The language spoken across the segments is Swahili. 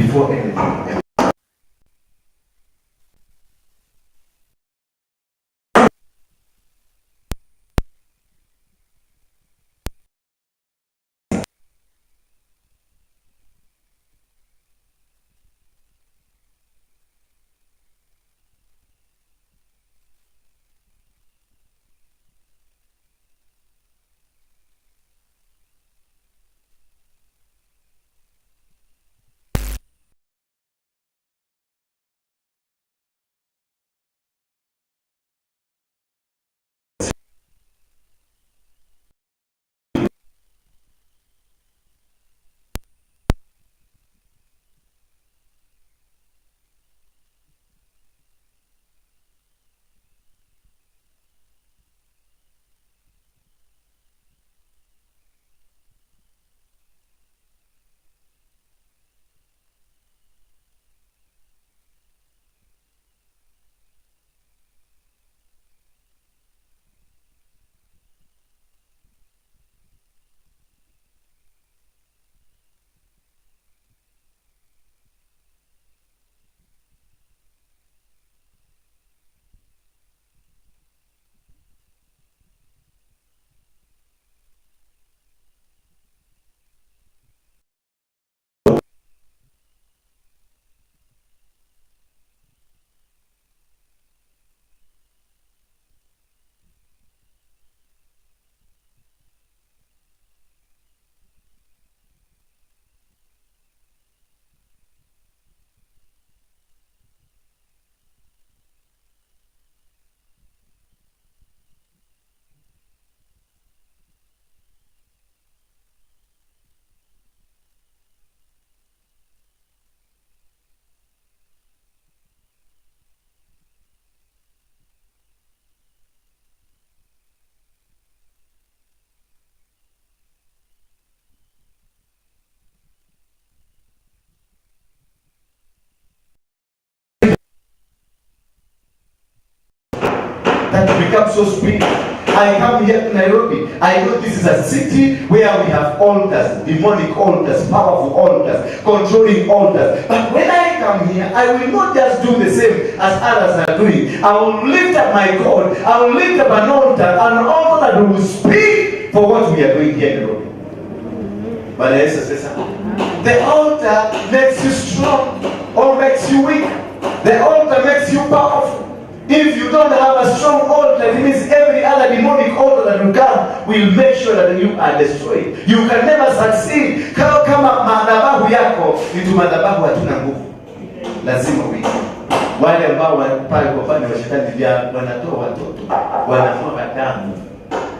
Before anything. That become so spiritual. I come here to Nairobi. I know this is a city where we have altars, demonic altars, powerful altars, controlling altars. But when I come here, I will not just do the same as others are doing. I will lift up my God. I will lift up an altar that will speak for what we are doing here in Nairobi. Bwana Yesu asifiwe sana. The altar makes you strong or makes you weak. The altar makes you powerful. If you don't have a strong altar, it means every other demonic altar that will come will make sure that you are destroyed. You can never succeed. Kama madhabahu yako ni tu madhabahu hatuna nguvu, lazima uingie. Wale ambao pale kwa upande wa shetani vya wanatoa watoto, wanamwaga damu.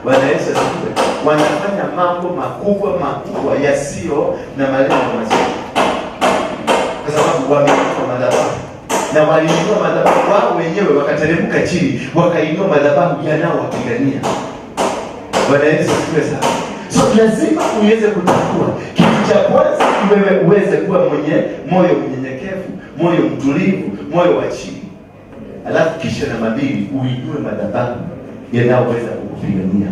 Bwana Yesu asifiwe. Wanafanya mambo makubwa makubwa yasiyo na malengo mazuri, kwa sababu wameinua madhabahu na waliinua madhabahu wao wenyewe, wakateremka chini, wakainua madhabahu yanaowapigania. Bwana Yesu asifiwe sana. So lazima uweze kutambua kitu cha kwanza, wewe uweze kuwa mwenye moyo mnyenyekevu, moyo mtulivu, moyo wa chini, alafu kisha namba mbili, uinue madhabahu yanayoweza kukupigania.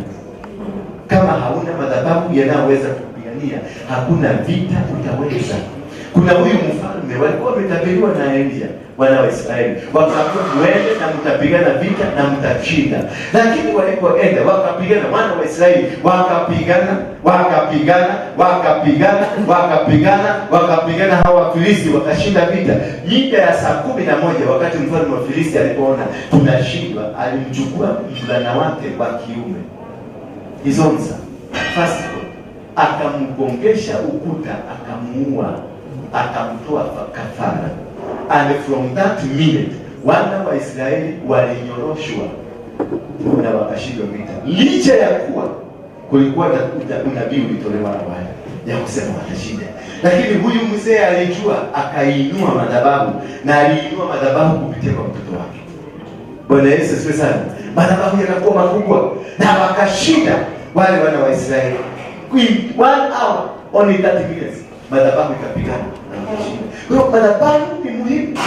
Kama hauna madhabahu yanayoweza kukupigania, hakuna vita utaweza. Kuna huyu mfalme walikuwa wametabiriwa na Elia wana wa Israeli, wakaambiwa muende na mtapigana vita na mtashinda. Lakini walipoenda wakapigana, wana wa Israeli wakapigana, wakapigana, wakapigana, wakapigana, wakapigana, hawa Wafilisti wakashinda vita. Mida ya saa 11, wakati mfalme wa Filisti alipoona tunashindwa, alimchukua mvulana wake wa kiume, his own son, first born, akamgongesha ukuta, akamuua, akamtoa kafara. And from that minute wana wa Israeli walinyoroshwa na wakashindwa vita, licha ya kuwa kulikuwa na unabii ulitolewa awali ya kusema watashinda, lakini huyu mzee alijua, akainua madhabahu, na aliinua madhabahu kupitia kwa mtoto wake. Bwana Yesu asifiwe sana. Madhabahu yakakuwa makubwa na wakashinda wale wana wa Israeli. In 1 hour only 30 minutes, madhabahu ikapigana na wakashinda. Kwa hiyo madhabahu ni muhimu.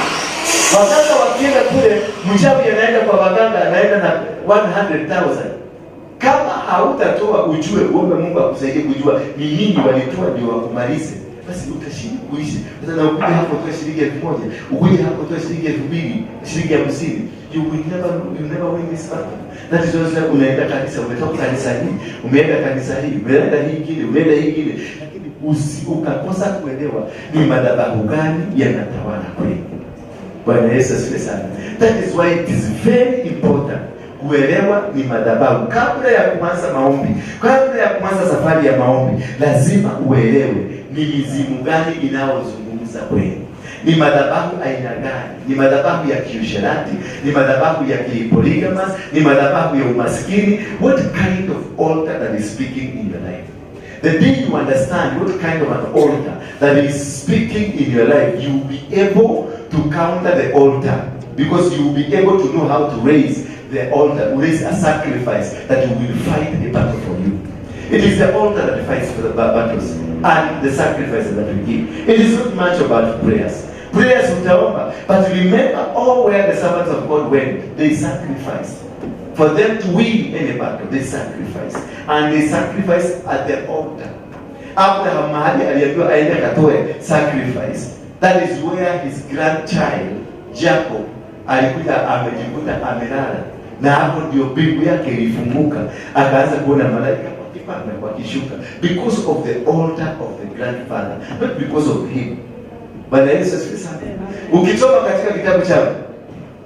Waganga wakienda kule, mchawi anaenda kwa waganga, anaenda na 100,000. Kama hautatoa ujue, uombe Mungu akusaidie kujua ni nini walitoa ndio wakumalize. Basi utashindwa kuishi. Sasa na ukuje hapo utoe shilingi 1000, ukuje hapo utoe shilingi 2000, shilingi 50. You never win this battle. That is why unaenda kanisa, umetoka kanisa hii, umeenda kanisa hii, umeenda hii ingine, umeenda hii ingine, lakini ukakosa kuelewa ni madhabahu gani yanatawala kweli. Bwana Yesu asifiwe sana. That is why it is very important kuelewa ni madhabahu. Kabla ya kuanza maombi, kabla ya kuanza safari ya maombi, lazima uelewe ni mizimu gani inayozungumza kweli. Ni madhabahu aina gani? Ni madhabahu ya kiusherati? Ni madhabahu ya kipolygamous? Ni madhabahu ya umaskini? What kind of altar that is speaking in your life? The day you understand what kind of an altar that is speaking in your life, you will be able to counter the altar, because you will be able to know how to raise the altar, raise a sacrifice that will fight the battle for you. It is the altar that fights for the battles and the sacrifices that we give. It is not much about prayers. Prayers utaomba, but remember all where the servants of God went, they sacrificed. For them to win any battle, they sacrificed. And they sacrificed at the altar. Abraham mahali aliambiwa aende akatoe sacrifice. That is where his grandchild Jacob alikuja amejikuta amelala, na hapo ndio mbingu yake ilifunguka, akaanza kuona malaika wakipanda wakishuka, because of the altar of the grandfather, not because of him. Bwana Yesu asifiwe sana. Ukisoma katika kitabu cha,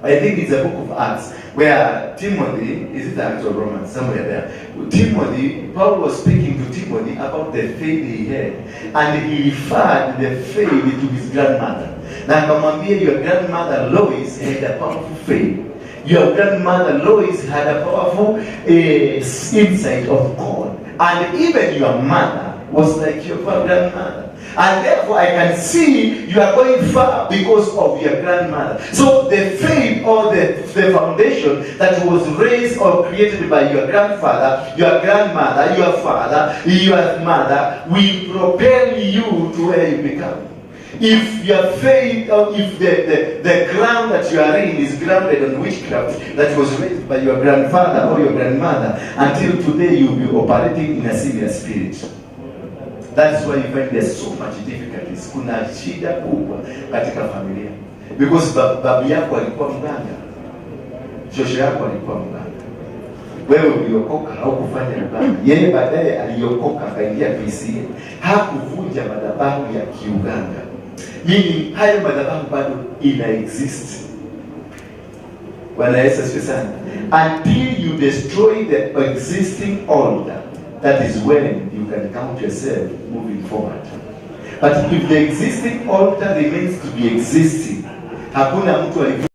I think it's a book of Acts, where Timothy, is it Acts or Romans, somewhere there, Timothy, Paul was speaking to Timothy about the faith he had, and he referred the faith to his grandmother. Na akamwambia, your grandmother Lois had a powerful faith. Your grandmother Lois had a powerful insight of God. And even your mother was like your grandmother. And therefore I can see you are going far because of your grandmother. So the faith or the foundation that was raised or created by your grandfather, your grandmother, your father, your mother will propel you to where you become. If your faith, or if the ground that you are in is grounded on witchcraft that was raised by your grandfather or your grandmother, until today you'll be operating in a similar spirit. That's why you find there's so much difficulties. Kuna shida kubwa katika familia. Because babu yako alikuwa mganga, shosho yako alikuwa mganga, wewe uliokoka haukufanya uganga, yeye baadaye aliokoka akaingia PCA, hakuvunja madhabahu ya kiuganga. Meaning hayo madhabahu bado ina exist. Bwana Yesu asifiwe sana. Until you destroy the existing altar, that is when you can count yourself moving forward. But if the existing altar remains to be existing, hakuna mtu alivunja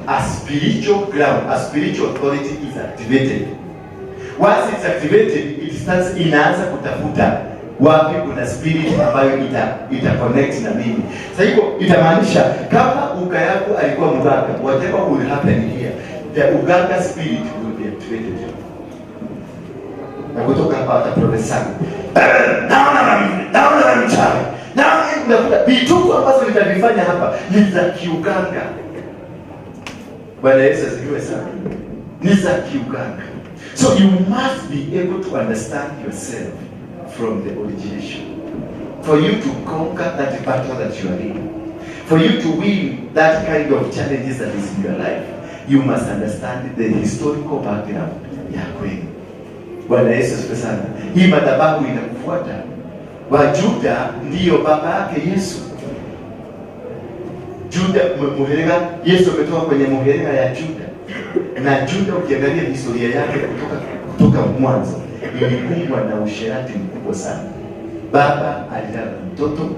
a spiritual ground, a spiritual authority is activated. Once it's activated, it starts, inaanza kutafuta wapi kuna spirit ambayo ita connect na mimi. Sasa hivyo itamaanisha kama uka yako alikuwa mganga, whatever will happen here, the uganga spirit will be activated. Na kutoka hapa hata profesa. Naona mchawi. Naona unakuta vituko ambazo nitavifanya hapa ni za kiuganga. Bwana Yesu asifiwe sana. Ni za kiuganga. So you must be able to understand yourself from the origination. For you to conquer that battle that you are in. For you to win that kind of challenges that is in your life, you must understand the historical background ya kwenu. Bwana Yesu asifiwe sana. Hii madhabahu inakufuata. Wajuda ndiyo baba yake Yesu. Juda, muherega, Yesu ametoka kwenye muherega ya Juda. Na Juda ukiangalia historia yake kutoka mwanzo ilikumbwa na usherati mkubwa sana. Baba alilala na mtoto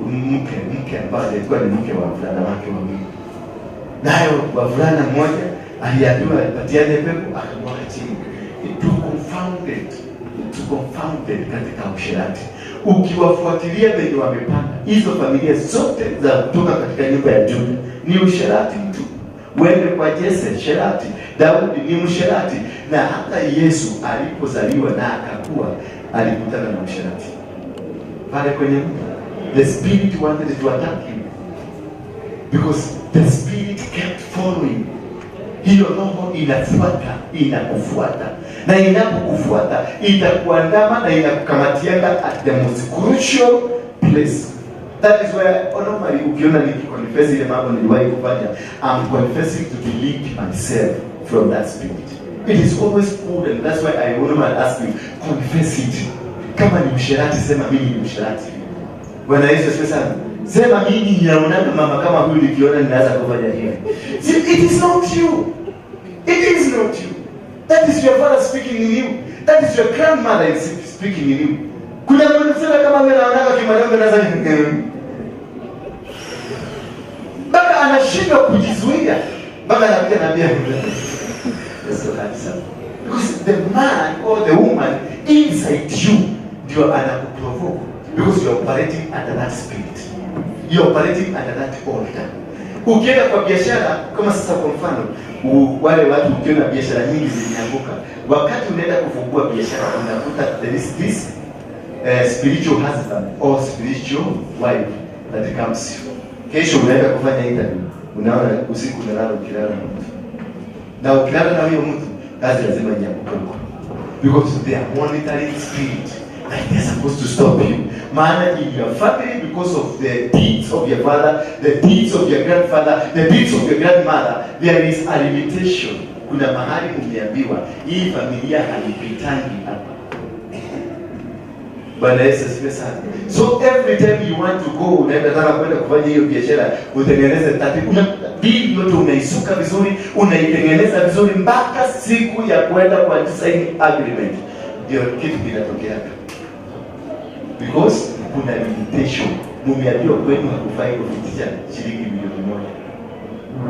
mke ambaye alikuwa ni mke wa wavulana wake wawili. Nayo wavulana mmoja Aliambiwa apatiane pepo, akamwaga chini. To confounded katika usherati. Ukiwafuatilia venye wamepanga hizo familia zote za kutoka katika nyumba ya Juda ni usherati tu. Uende kwa Jese, sherati. Daudi ni msherati, na hata Yesu alipozaliwa na akakua alikutana na usherati pale kwenye mto. The spirit wanted to attack him because the spirit kept following. Hiyo roho inafuata, inakufuata, na inapokufuata itakuandama na inakukamatianga at the most crucial place. That is where normally ukiona nikiconfess ile mambo niliwahi kufanya, I'm confessing to delete myself from that spirit. It is always good, and that's why I normally ask you, confess it. Kama ni msherati, sema mimi ni msherati. Bwana Yesu asifiwe sana. Sema mimi ninaonaga mama kama huyu, nikiona ninaanza kufanya hivi. See, it is not you. It is not you. That is your father speaking in you. That is your grandmother is speaking in you. Kuna mtu sema kama wewe naonaga kimanongo naanza mpaka anashindwa kujizuia, mpaka anakuja anaambia Yesu kabisa. Because the man or the woman inside you ndio anakuprovoke, because you are operating under that spirit. You are operating under that altar. Ukienda kwa biashara kama sasa, kwa mfano wale watu ukiona biashara nyingi zimeanguka, wakati unaenda kufungua biashara unakuta there is this spiritual husband or spiritual wife that comes. Kesho unaenda kufanya interview, unaona usiku unalala ukilala na mtu, na ukilala na huyo mtu kazi lazima ianguke huko, because they are monitoring spirit that they are supposed to stop you. Maana in your family, because of the deeds of your father, the deeds of your grandfather, the deeds of your grandmother, there is a limitation. Kuna mahali umeambiwa hii familia haipitangi hapa. Bwana Yesu asifiwe sana. So every time you want to go, unaenda taka kwenda kufanya hiyo biashara, utengeneze taratibu, una deal yote unaisuka vizuri, unaitengeneza vizuri mpaka siku ya kwenda kwa sign agreement, ndio kitu kinatokea. Because kuna limitation. Mumeambiwa kwenu hakufai kupitisha shilingi 1 milioni.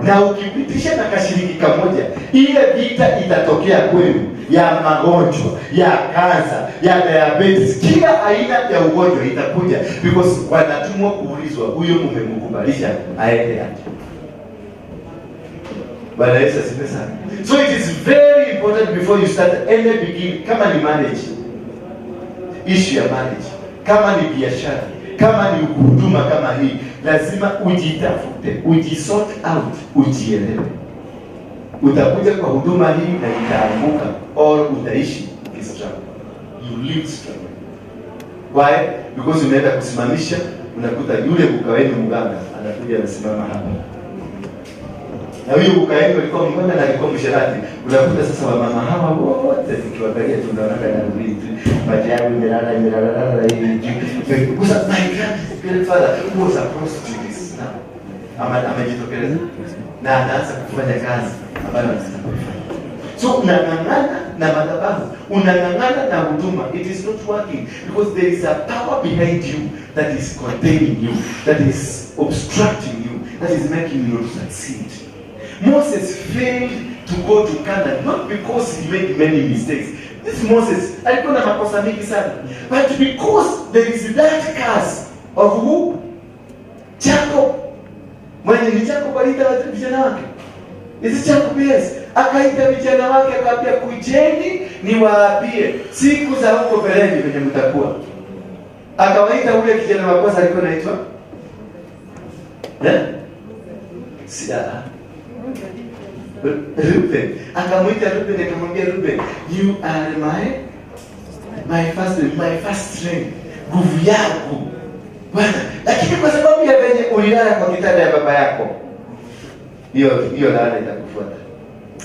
Na ukipitisha na kashilingi kamoja, ile vita itatokea kwenu ya magonjwa, ya kansa, ya diabetes, kila aina ya ugonjwa itakuja, because wanatumwa kuulizwa, huyo mumemkubalisha aende aje? Bwana Yesu asifiwe sana. So it is very important before you start any begin, kama ni marriage, issue ya marriage, kama ni biashara, kama ni huduma kama hii, lazima ujitafute, ujisort out, ujielewe. Utakuja kwa huduma hii na itaanguka, or utaishi ukistruggle. You live struggle. Why? Because unaenda kusimamisha, unakuta yule kuka wenu mganga anakuja anasimama hapa, na huyu kuka wenu alikuwa mganga na alikuwa msherati. Unakuta sasa wamama hawa wote tukiwaangalia tunaona na vitu macho yangu imelala imelala hivi juu. Because my grandfather who was a prostitute is now amejitokeleza na anaanza kufanya kazi ambayo anataka kufanya. So unang'ang'ana na madhabahu, unang'ang'ana na huduma, it is not working because there is a power behind you that is containing you, that is obstructing you, that is making you not succeed. Moses failed to go to Canaan not because he made many mistakes. This Moses alikuwa na makosa mingi sana, but because there is that curse of who? Jacob. Mwenye ni Jacob aliita vijana wake. Is it Jacob? Yes. Akaita vijana wake akawaambia, "Kujeni niwaambie siku za huko mbeleni venye mtakuwa." Akawaita ule kijana wa kwanza alikuwa anaitwa, eh? Si, ah. Ruben. Akamuita Ruben, akamwambia, "Ruben, you are my first strength, nguvu yangu Bwana, lakini kwa sababu ya venye ulilala kwa kitanda ya baba yako, hiyo hiyo laana itakufuata."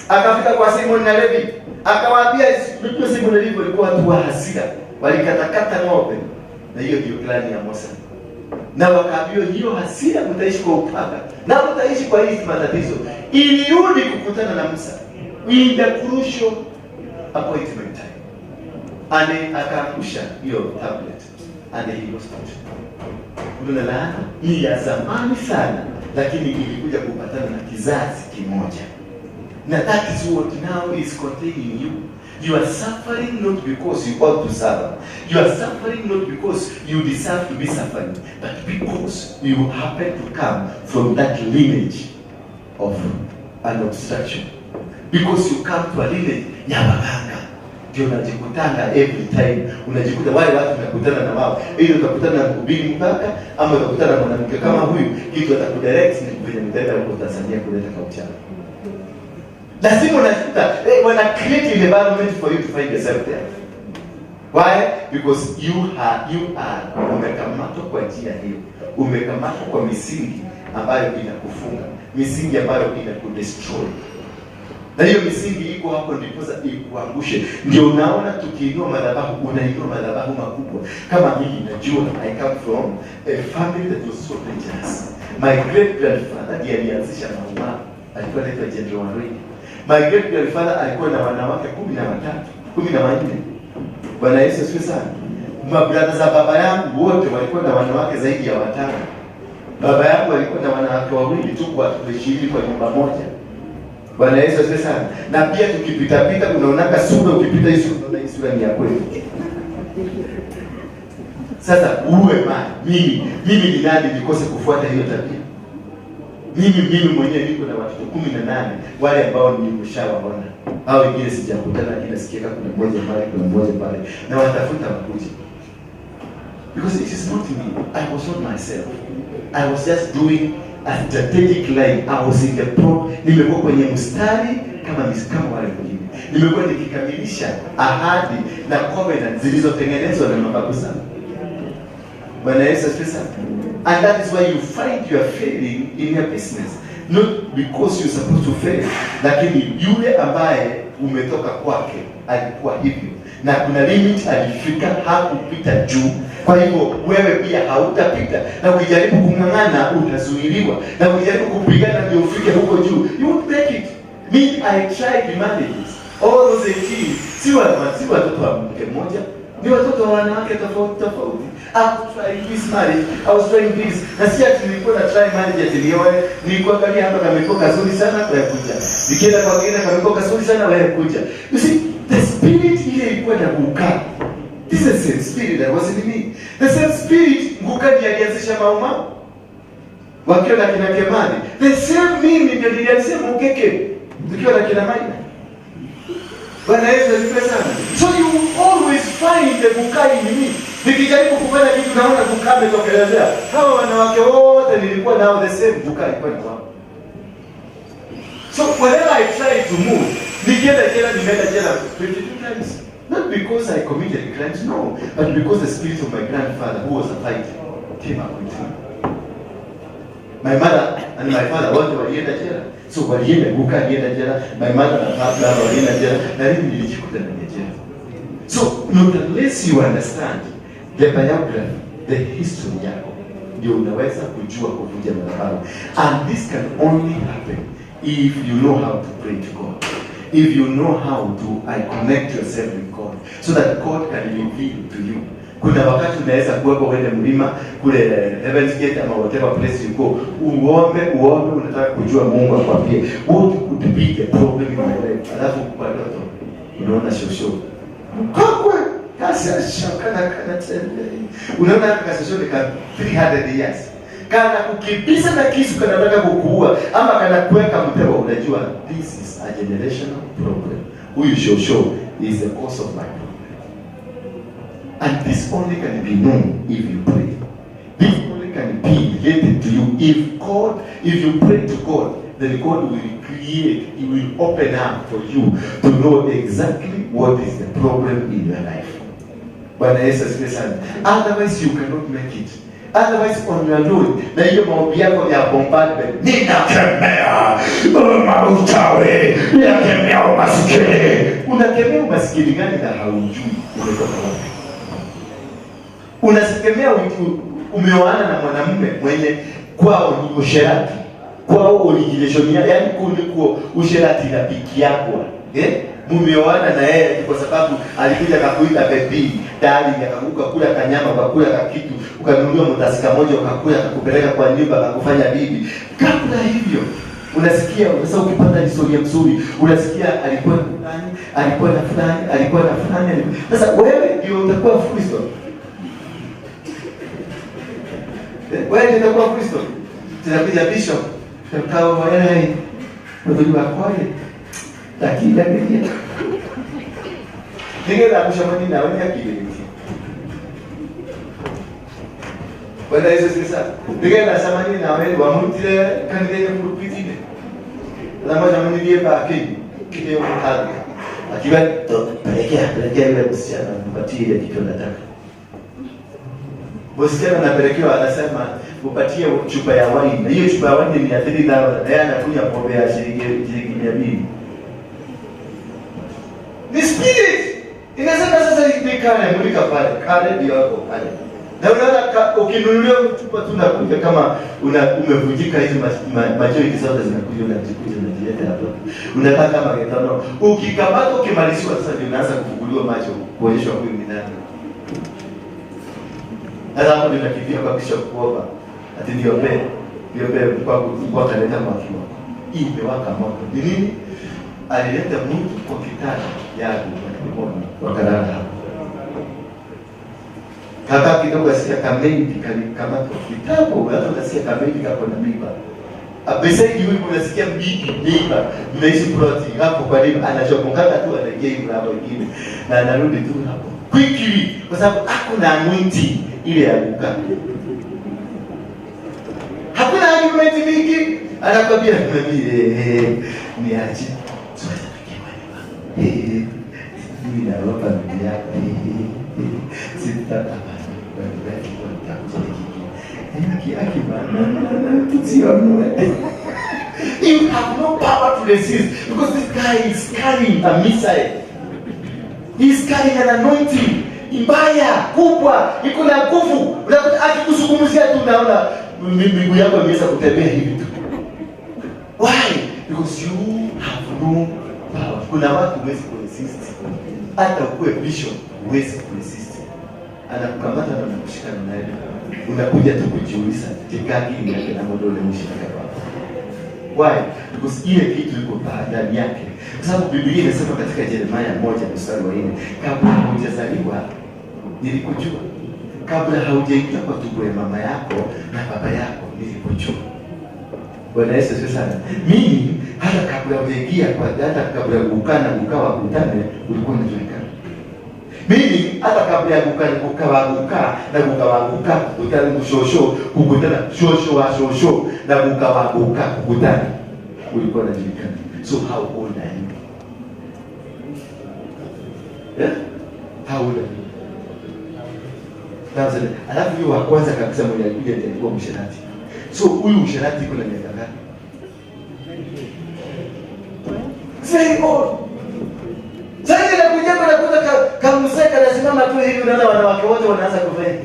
Akafika kwa Simon na Levi, akawaambia, unajua Simon na Levi walikuwa watu wa hasira, walikatakata ng'ombe, na hiyo ndio clan ya Musa. Na wakaambiwa hiyo hasira mtaishi kwa upanga na mtaishi kwa hizi matatizo. Ilirudi kukutana na Musa in the crucial appointment time, and akaangusha hiyo tablet and he lost it. Kuna laana ni ya zamani sana, lakini ilikuja kupatana na kizazi kimoja. Na that is what now is containing you. You are suffering not because you ought to suffer. You are suffering not because you deserve to be suffering, but because you happen to come from that lineage of an obstruction. Because you come to a lineage ya waganga. Ndio unajikutanga every time, unajikuta wale watu unakutana na wao, ili utakutana na mhubiri mpaka ama utakutana na mwanamke kama huyu, kitu atakudirect ni kwenye mtaenda huko Tanzania kuleta kauchana. Lazima unajikuta wana create an environment for you to find yourself there. Why? Because you are umekamatwa kwa njia hiyo, umekamatwa kwa misingi ambayo inakufunga, misingi ambayo inakudestroy, na hiyo misingi iko hapo ndiposa ikuangushe. Ndio unaona tukiinua madhabahu, unainua madhabahu makubwa. Kama mimi najua I come from a family that was so dangerous. My great grandfather ndiye alianzisha Mau, alikuwa anaitwa General Waruinge. My great grandfather alikuwa na wanawake 13, 14. Bwana Yesu asifiwe sana. Mabrother za baba yangu wote walikuwa na wanawake zaidi ya watano. Baba yangu alikuwa na wanawake wawili tu kwa 20 kwa nyumba moja. Bwana Yesu asifiwe sana. Na pia tukipita pita unaonaka sura, ukipita hii sura unaona hii sura ni ya kweli. Sasa uwe ma mimi ni nani nikose kufuata hiyo tabia? Mimi mwenyewe niko na watoto 18 wale ambao nimeshawaona. Hao wengine sijakutana, lakini nasikia kama kuna mmoja pale, kuna mmoja pale, na watafuta wakuje. Because it is not me. I was not myself. I was just doing a strategic line. I was in the pro, nimekuwa kwenye mstari kama wale wengine. Nimekuwa nikikamilisha ahadi na covenant zilizotengenezwa na mababu zangu. Bwana Yesu asifiwe sana. And that is why you find you are failing in your business. Not because you're supposed to fail, lakini yule ambaye umetoka kwake alikuwa hivyo, na kuna limit alifika, hakupita juu. Kwa hivyo wewe pia hautapita, na ukijaribu kung'ang'ana utazuiliwa, na ukijaribu kupigana ndio ufike huko juu, you won't make it. Me, I tried marriages all those 18, si watoto wa mke mmoja, ni watoto wa wanawake tofauti tofauti. I was trying this marriage, I was trying this. Na si ati nilikuwa na try marriage ati nioe, nilikuwa angalia hapa kamekuwa kazuri sana wewe kuja. Nikienda kwa wengine kamekuwa kazuri sana wewe kuja. You see, the spirit ile ilikuwa na kukaa. This is the same spirit that was in me. The same spirit Nguka ndiye alianzisha Maumau. Wakiwa na kina Kemani. The same mimi ndio nilianzisha Mukeke. Tukiwa na kina Maina. Bwana Yesu asifiwe sana. So you always find the Guka in me. Nikijaribu kufanya kitu naona Guka ametokelezea. Hawa wanawake wote nilikuwa nao, the same Guka alikuwa ni wao. So whenever I try to move, nikienda jela, nimeenda jela 22 times. Not because I committed crimes, no, but because the spirit of my grandfather, who was a fighter, came up with me. My mother and my father wote walienda jela. So walienda, Guka alienda jela, my mother na baba walienda jela, na mimi nilijikuta ndani ya jela. So not unless you understand the biography, the history yako, ndio unaweza kujua kuvunja madhabahu. And this can only happen if you know how to pray to God. If you know how to I connect yourself with God so that God can reveal to you. Kuna wakati unaweza kuwepo uende mlima kule Heaven's Gate ama whatever place you go, uombe uombe, unataka kujua Mungu akwambie what could be the problem in my life, alafu kwa ndoto unaona shosho mkokwe kasasho kana kana tembea, unaona kasasho ni ka 300 years kana kukimbiza na kisu kanataka kukuua ama kana kuweka mtego, unajua this is a generational problem. Huyu shosho is the cause of my problem. And this only can be known if you pray. This only can be related to you if God, if you pray to God, then God will create, He will open up for you to know exactly what is the problem in your life. Bwana Yesu asifiwe sana. Otherwise you cannot make it. Otherwise on your own, na hiyo maombi yako ya bombardment, ninakemea mauchawi, ninakemea umaskini. Unakemea umaskini gani na haujui umetoka wapi? Unasemea umeoana na mwanamume mwenye kwao ni usherati, kwao origination ya yani kuliko usherati na piki yako, eh? Mumeoana na yeye kwa sababu alikuja akakuita baby darling, akakuka kula kanyama, ukakula kakitu, ukanunua mtasika moja, ukakula, akakupeleka kwa nyumba, akakufanya bibi. Kabla hivyo Unasikia sasa, ukipata historia mzuri unasikia alikuwa na fulani, alikuwa na fulani, alikuwa na fulani. Sasa wewe ndio utakuwa Kristo. Wewe ndio utakuwa Kristo. Tunakuja bishop, tutakao wewe ndio wakwaye. Lakini lakini ningeza kushamani na wewe akili. Bwana Yesu asifiwe. Ningeza samani na wewe wamutire kanisa kupitine. Lama jamani ndiye pa kile mkali. Akiwa pelekea yule msichana mpatie ile kitu anataka. Msichana anapelekewa, anasema upatie chupa ya wine. Hiyo chupa ya wine ni ya 3000 na yeye anakunywa pombe ya shilingi 200. Ni spirit. Inasema sasa ni kale mulika pale, kale ndio hapo pale. Na unaona ukinunulia chupa tu unakuja kama umevunjika hizi majointi zote zinakuja, unajikuta unajileta hapo. Unataka kama getano. Ukikamata ukimaliziwa sasa ndio unaanza kufunguliwa macho kuonyeshwa huyu ni nani. Sasa hapo ndio nakimbia kwa bishop kuomba. Ati niombee. Niombee kwa Mungu akaleta mwaki wako. Hii imewaka moto. Ni nini? Alileta mtu kwa kitanda yangu wakalala hapo. Kaka kidogo asikia kamedi kalikamatwa kitabu, hata unasikia kamedi kako na mimba. Beside huyu unasikia bibi mimba, mnaishi ploti hapo kwa nini anachopongana tu anaingia hivi hapo ingine na anarudi tu hapo. Quickly kwa sababu hakuna anointing ile ya kukaa. Hakuna argument mingi, anakwambia mimi niache. Mimi naropa bibi yako. Sitaka You have no power to resist because this guy is carrying a missile. He's carrying an anointing mbaya kubwa, iko na nguvu. Unakuta akikuzungumzia tu unaona miguu yako imeweza kutembea hivi tu. Why? Because you have no power. Kuna watu huwezi kuresist. Hata ukuwe bishop huwezi kuresist. Anakukamata na anakushika na naye. Unakuja tu kujiuliza tikaki yake na modole mshika wapi. Why? Because ile kitu iko ndani yake. Kwa sababu Biblia inasema katika Yeremia 1:4, kabla hujazaliwa nilikujua. Kabla haujaingia kwa tumbo ya mama yako na baba yako nilikujua. Bwana Yesu asifiwe sana. Mimi hata kabla hujaingia kwa hata kabla kukana kukawa kutane ulikuwa unajulikana. Mimi hata kabla ya kukana kukawa kukaa na kukawa kukaa kukutana kushosho kukutana shosho wa shosho na kukawa kukaa kukutana ulikuwa unajulikana. So how old are you? Yeah? How old are you? Thousand. Alafu huyu wa kwanza kabisa mwenye alikuja ndiye alikuwa msherati. So huyu msherati kuna miaka ngapi? Very old. Sasa inakuja kwa kamzee kanasimama tu hivi, unaona wanawake wote wanaanza kufanya.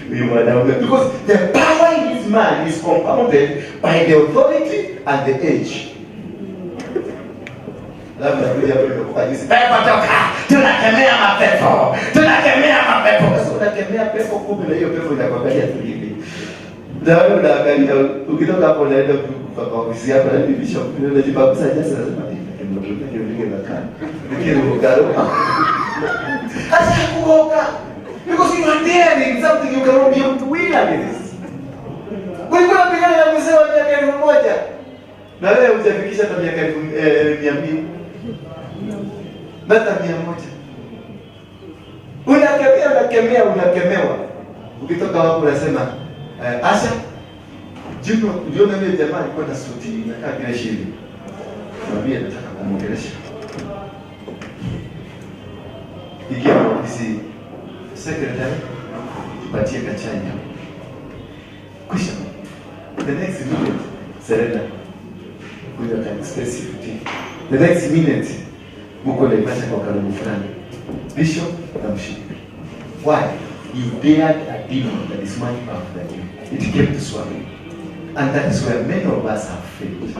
Huyu mwanaume, because the power in this man is compounded by the authority and the age. Labda kuja hapo nimekupa jinsi. Pepo toka. Tunakemea mapepo. Tunakemea mapepo. Sasa unakemea pepo kumbe na hiyo pepo inakuangalia tu hivi. Na wewe unaangalia ukitoka hapo unaenda kwa ofisi yako na bibi bishop unajibagusa jasa unasema Sasa kuoka. Because you are daring something you cannot be able to win against. Ulikuwa unapigana na mzee wa miaka 1000. Na wewe hujafikisha hata miaka 200. Hata 100. Unakemea, unakemea, unakemewa. Ukitoka hapo unasema Asha, jino uliona yule jamaa alikuwa na suti inakaa kile shiri. Mwambie nataka kumuongelesha. Ingia kwa ofisi secretary, tupatie kachai hapo. Kisha the next minute Serena kuja ka expensive tea. The next minute mko Naivasha kwa karibu fulani. Bishop na mshiriki. Why? You dared a demon that is much powerful than you. It came to swallow you. And that is where many of us have failed.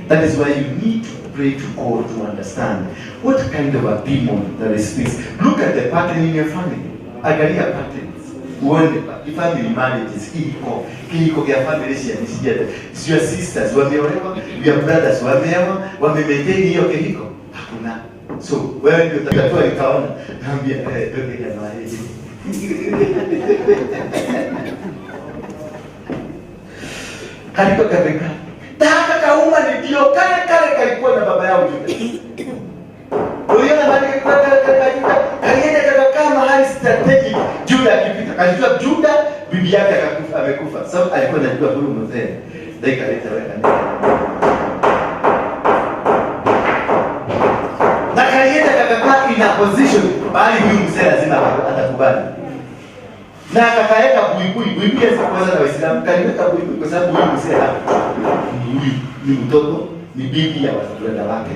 That is why you need to pray to God to understand what kind of a demon that is this. Look at the pattern in your family. Angalia patterns. Uone family marriages iko kihiko kya family cia cia your sisters wameolewa, your brothers wameoa, wamemaintain hiyo kihiko, hakuna. So wewe ndio utatua ikaona, naambia eh, ndio jamaa hii. Kalikuwa kameka taka kauma ndio kale kale kalikuwa na baba yao Juda. Uliona mahali kalikuwa kale kale Juda, kalienda kakakaa mahali strategic. Juda akipita, kalijua Juda bibi yake akakufa, amekufa. Sababu alikuwa anajua huyu mzee. Dakika litaweka nini. Na kalienda kakakaa in a position bali huyu mzee lazima atakubali. Na akakaeka buibui, buibui ya kwanza na Waislamu, kaliweka buibui kwa sababu huyu mzee hapa ni huyu, ni mtoto, ni bibi ya watoto wake.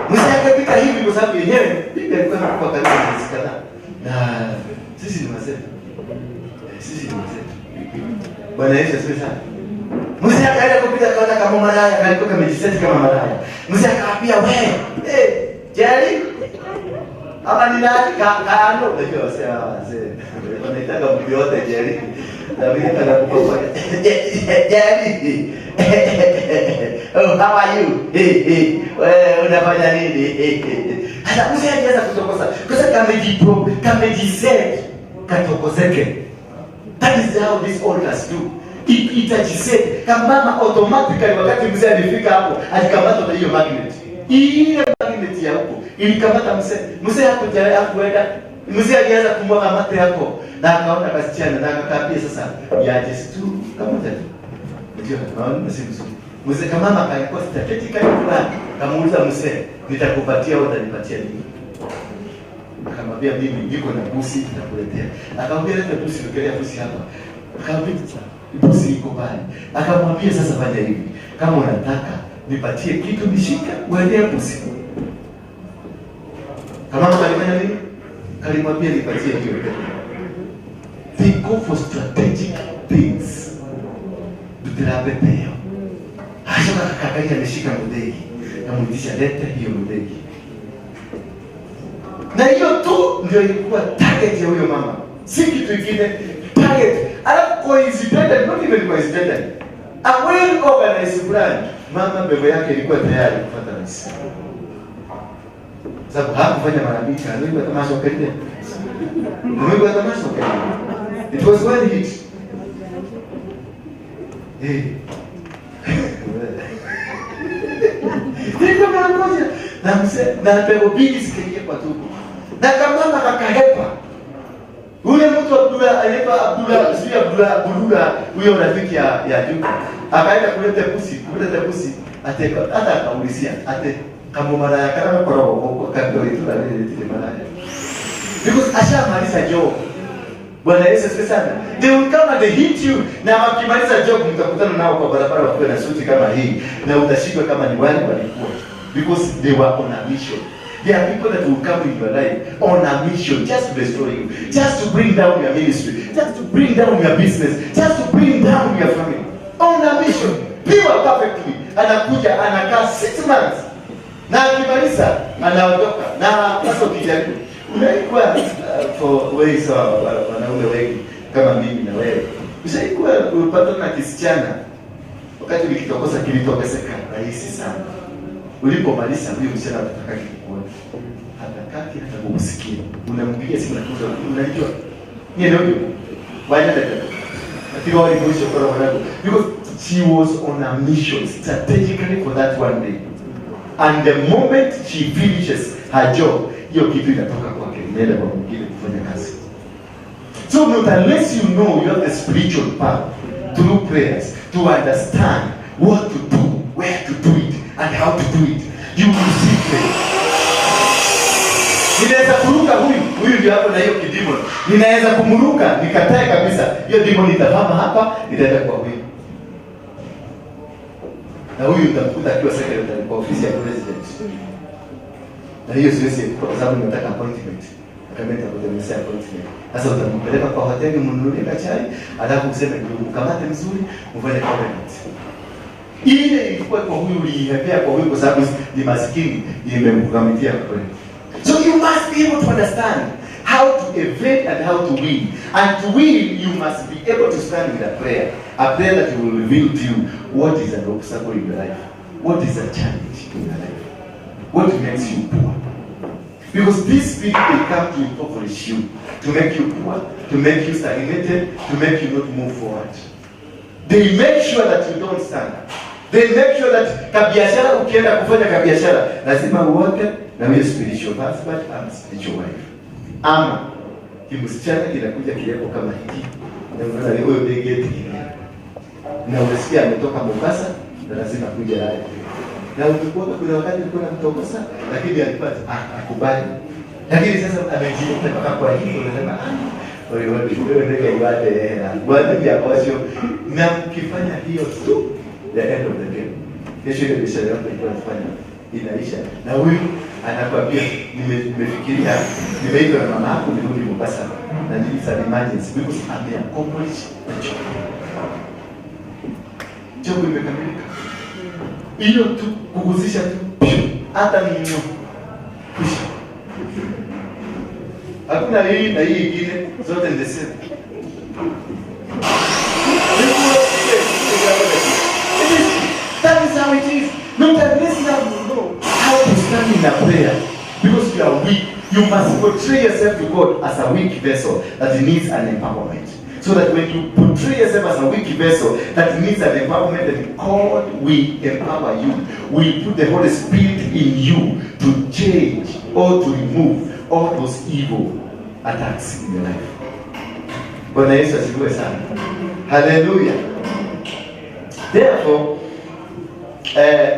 Mzee akapita hivi kwa sababu yenyewe bibi alikuwa amekufa karibu miezi kadhaa. Na sisi ni wazee. Sisi ni wazee. Bwana Yesu asifiwe sana. Mzee akaenda kupita kaona kama malaya, kalikuwa kamejiseti kama malaya. Mzee akaambia we, eh, Jerry ama ni nani kaano, unajua wazee hawa wazee wanaitaka mtu yote Jerry. Na mimi kana kupa Jerry. Oh, how are you? Hey, hey. Wewe unafanya nini? Hey, hey. Sasa mzee alianza kutokosa. Kwa sababu kamejipro, kamejiset, katokozeke. That is how these altars do. Itajiset. Kama mama automatically wakati mzee alifika hapo, alikamatwa na hiyo magnet. Ile magnet ya huko ilikamata mzee. Mzee hakuja hakuenda. Mzee alianza kumwaga mate hapo na akaona kasichana na akakapia sasa yaje tu kama tatu. Unajua naona si mzuri. Mzee kama mama alikuwa strategically plan. Kamuuliza mzee, nitakupatia au utanipatia nini? Akamwambia mimi niko na busi nitakuletea. Akamwambia leta busi, wekelea busi hapa. Akamwambia busi iko pale. Akamwambia sasa fanya hivi. Kama unataka nipatie kitu nishike, uendee busi. Kama mama alifanya nini? Alimwambia nipatie hiyo. They go for strategic things. Tutirapeteo. Ashoka kakakai ameshika mudegi. Namuitisha lete hiyo mudegi. Na hiyo tu ndio ilikuwa target ya huyo mama. Si kitu kingine. Target. Alafu coincidentally, not even coincidentally. A well organized plan. Mama mbegu yake ilikuwa tayari kufuata rais. Sababu hakufanya mara mbili, alikuwa tamasha ukaide. Alikuwa tamasha ukaide. It was one hit. Eh. Ilikuwa mara moja. Na mzee na mbegu mbili zikaingia kwa tumbo. Na kamama kakahepa. Ule mtu Abdullah anaitwa Abdullah, sio Abdullah Bulula, huyo rafiki ya Juka. Akaenda kuleta pusi, ate hata akaulizia, ate kama mara ya kana kwa roho kwa itu la ile malaya. Because ashamaliza job. Bwana Yesu asifiwe sana. They will come and they hit you. Na wakimaliza job mtakutana nao kwa barabara wakiwa na suti kama hii na utashikwa kama ni wale walikuwa. Because they were on a mission. There are people that will come in your life on a mission just to destroy you, just to bring down your ministry, just to bring down your business, just to bring down your family. On a mission. Pure perfectly. Anakuja anakaa 6 months. Na akimaliza anaondoka. Na sasa ukijaribu unaikuwa for ways wanaume wengi kama mimi na wewe. Ushaikuwa upatana na kisichana wakati ulikitokosa kilitokeseka rahisi sana. Ulipomaliza huyo msichana atataka kukuona. Hatakaki hata kukusikia. Unampigia simu na kuuliza unajua? Ni ndio huyo. Why not? Lakini wao ni kwa mwanangu. Because she was on a mission strategically for that one day. And the moment she finishes her job, hiyo kitu inatoka kwake, inaenda kwa mwingine kufanya kazi. So not unless you know you have the spiritual power through prayers to understand what to do, where to do it, and how to do it, you will see faith. Ninaweza kuruka huyu ndio hapo na hiyo kidemon. Ninaweza kumruka nikatae kabisa. Hiyo demon itahama hapa, itaenda kwa huyu. Na huyu utamkuta akiwa secretary kwa ofisi ya president. Na hiyo siwezi kwa sababu nataka appointment. Akamwambia nitakutengenezea appointment. Sasa utampeleka kwa hoteli mnunulie kachai, alafu useme ndio mkamate mzuri, mfanye covenant. Ile ilikuwa kwa huyu uliihepea kwa huyu kwa sababu ni maskini, imemkamitia kweli. So you must be able to understand How to evade and how to win. And to win, you must be able to stand with a prayer that will reveal to you what is an obstacle in your life, what is a challenge in your life, what makes you poor. Because these people, they come to impoverish you, to make you poor, to make you stagnated, to make you not move forward. They make sure that you don't stand up. They make sure that kabiashara, ukienda kufanya kabiashara, lazima uote na huyo spiritual husband ama spiritual wife. Ama kimsichana kinakuja kirembo kama hiki, na unaona huyo begeti na unasikia ametoka Mombasa na lazima kuja naye. Na ulikuwa kuna wakati ulikuwa unamtongoza, lakini alikuwa akubali. Lakini sasa amejiita mpaka kwa hivyo, unasema, "Ah, wewe wewe ndege iwate hela. Bwana ya osho." Na mkifanya hiyo tu, the end of the game. Kesho ile biashara yako ilikuwa inafanya inaisha. Na huyu anakwambia, Nimefikiria, nimeitwa na mama yako nirudi Mombasa na it's an emergency," because ame accomplish the job. Job imekamilika. Hiyo tu kuguzisha tu, pyu, hata mno kwisha. Hakuna hii na hii ingine, zote ni the same. That is how it is. Not unless now you know how to stand in a prayer, because you are weak. You must portray yourself to God as a weak vessel that needs an empowerment. So that when you portray yourself as a weak vessel that needs an empowerment, then God will empower you. Will put the Holy Spirit in you to change or to remove all those evil attacks in your life. Bwana Yesu asifiwe sana. Hallelujah. Therefore,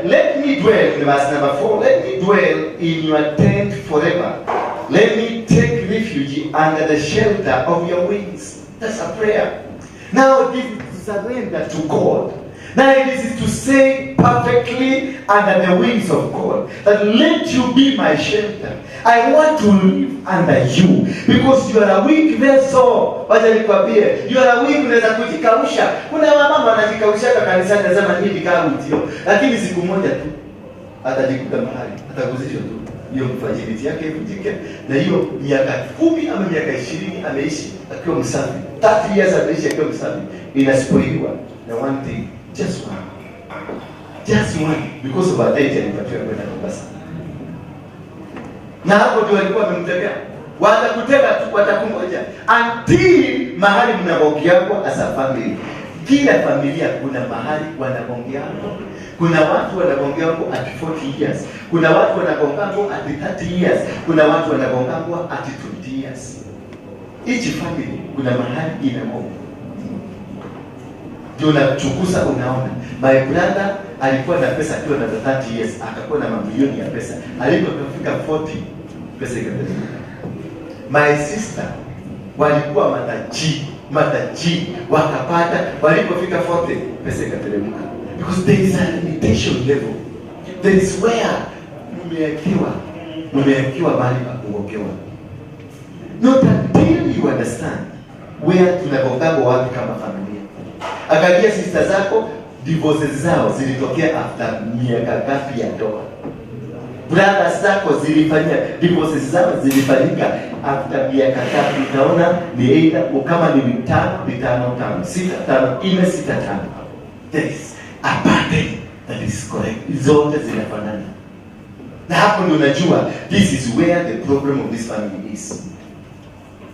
let me dwell, in verse number 4, let me dwell in your tent forever. Let me take refuge under the shelter of your wings. That's a prayer. Now, this is to surrender to God. Now, this is to say perfectly under the wings of God that let you be my shelter. I want to live under you because you are a weak vessel. Wacha nikwambie, you are a weak, unaweza kujikausha. Kuna wamama wanajikaushaka kanisani, nasema nini kaa utio, lakini siku moja tu atajikuta mahali ataguzishwa tu hiyo virginity yake ivunjike, na hiyo miaka 10 ama miaka 20 ameishi akiwa msafi, 30 years ameishi akiwa msafi, inaspoiliwa na one thing, just one, just one, because of a date alipatiwa kwenda Mombasa, na hapo ndio walikuwa wamemtegea. Watakutega tu, watakungoja until mahali mnagongeagwa as a family. Kila familia kuna mahali wanagongeagwa. Kuna watu wanagongeagwa at 40 years, kuna watu wanagongagwa at 30 years, kuna watu wanagongagwa at 20 years. Each family kuna mahali inagonga. Ndio unachunguza, unaona my brother alikuwa na pesa akiwa na 30 years, akakuwa na mamilioni ya pesa. Alipofika 40, pesa ikabadilika. My sister walikuwa matajiri, matajiri wakapata, walipofika 40, pesa ikateremka, because there is a limitation level. There is where mmewekewa mahali pa kugongewa. Not until you understand where tunagongagwa wapi kama familia. Angalia sister zako, divorces zao zilitokea after miaka ngapi ya ndoa? Brothers zako zilifanyia divorces zao zilifanyika after miaka ngapi? Utaona ni either kama ni mitano, mitano, tano, sita, tano, nne, sita, tano. There is a pattern that is correct. Zote zinafanana, na hapo ndio unajua this is where the problem of this family is.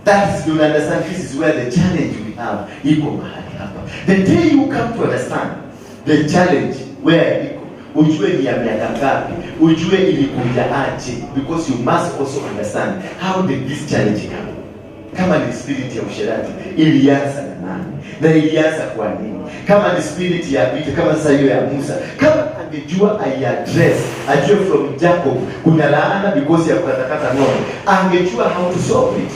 That is, you understand this is where the challenge we have iko mahali hapa. The day you come to understand the challenge where iko, ujue ni ya miaka ngapi, ujue ilikuja aje, because you must also understand how did this challenge come. Kama ni spirit ya usherati ilianza na nani na ilianza kwa nini? Kama ni spirit ya vita, kama sasa hiyo ya Musa, kama angejua aiaddress, ajue from Jacob kuna laana because ya kukatakata ng'ombe, angejua how to solve it,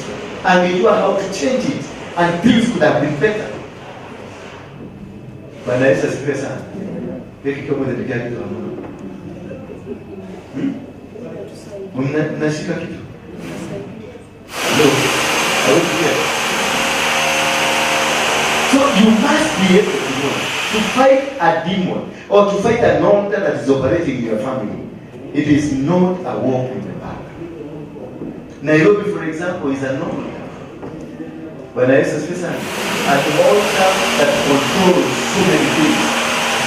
angejua how to change it and things could have been better. Bwana Yesu asifiwe sana. Hiki kama ndio kitu hamna. Hmm? Mnashika kitu? No. Are we clear? So you must be able to know to fight a demon or to fight an altar that is operating in your family. It is not a walk in the park. Nairobi, for example, is an altar. Bwana Yesu asifiwe sana. An altar that controls so many things.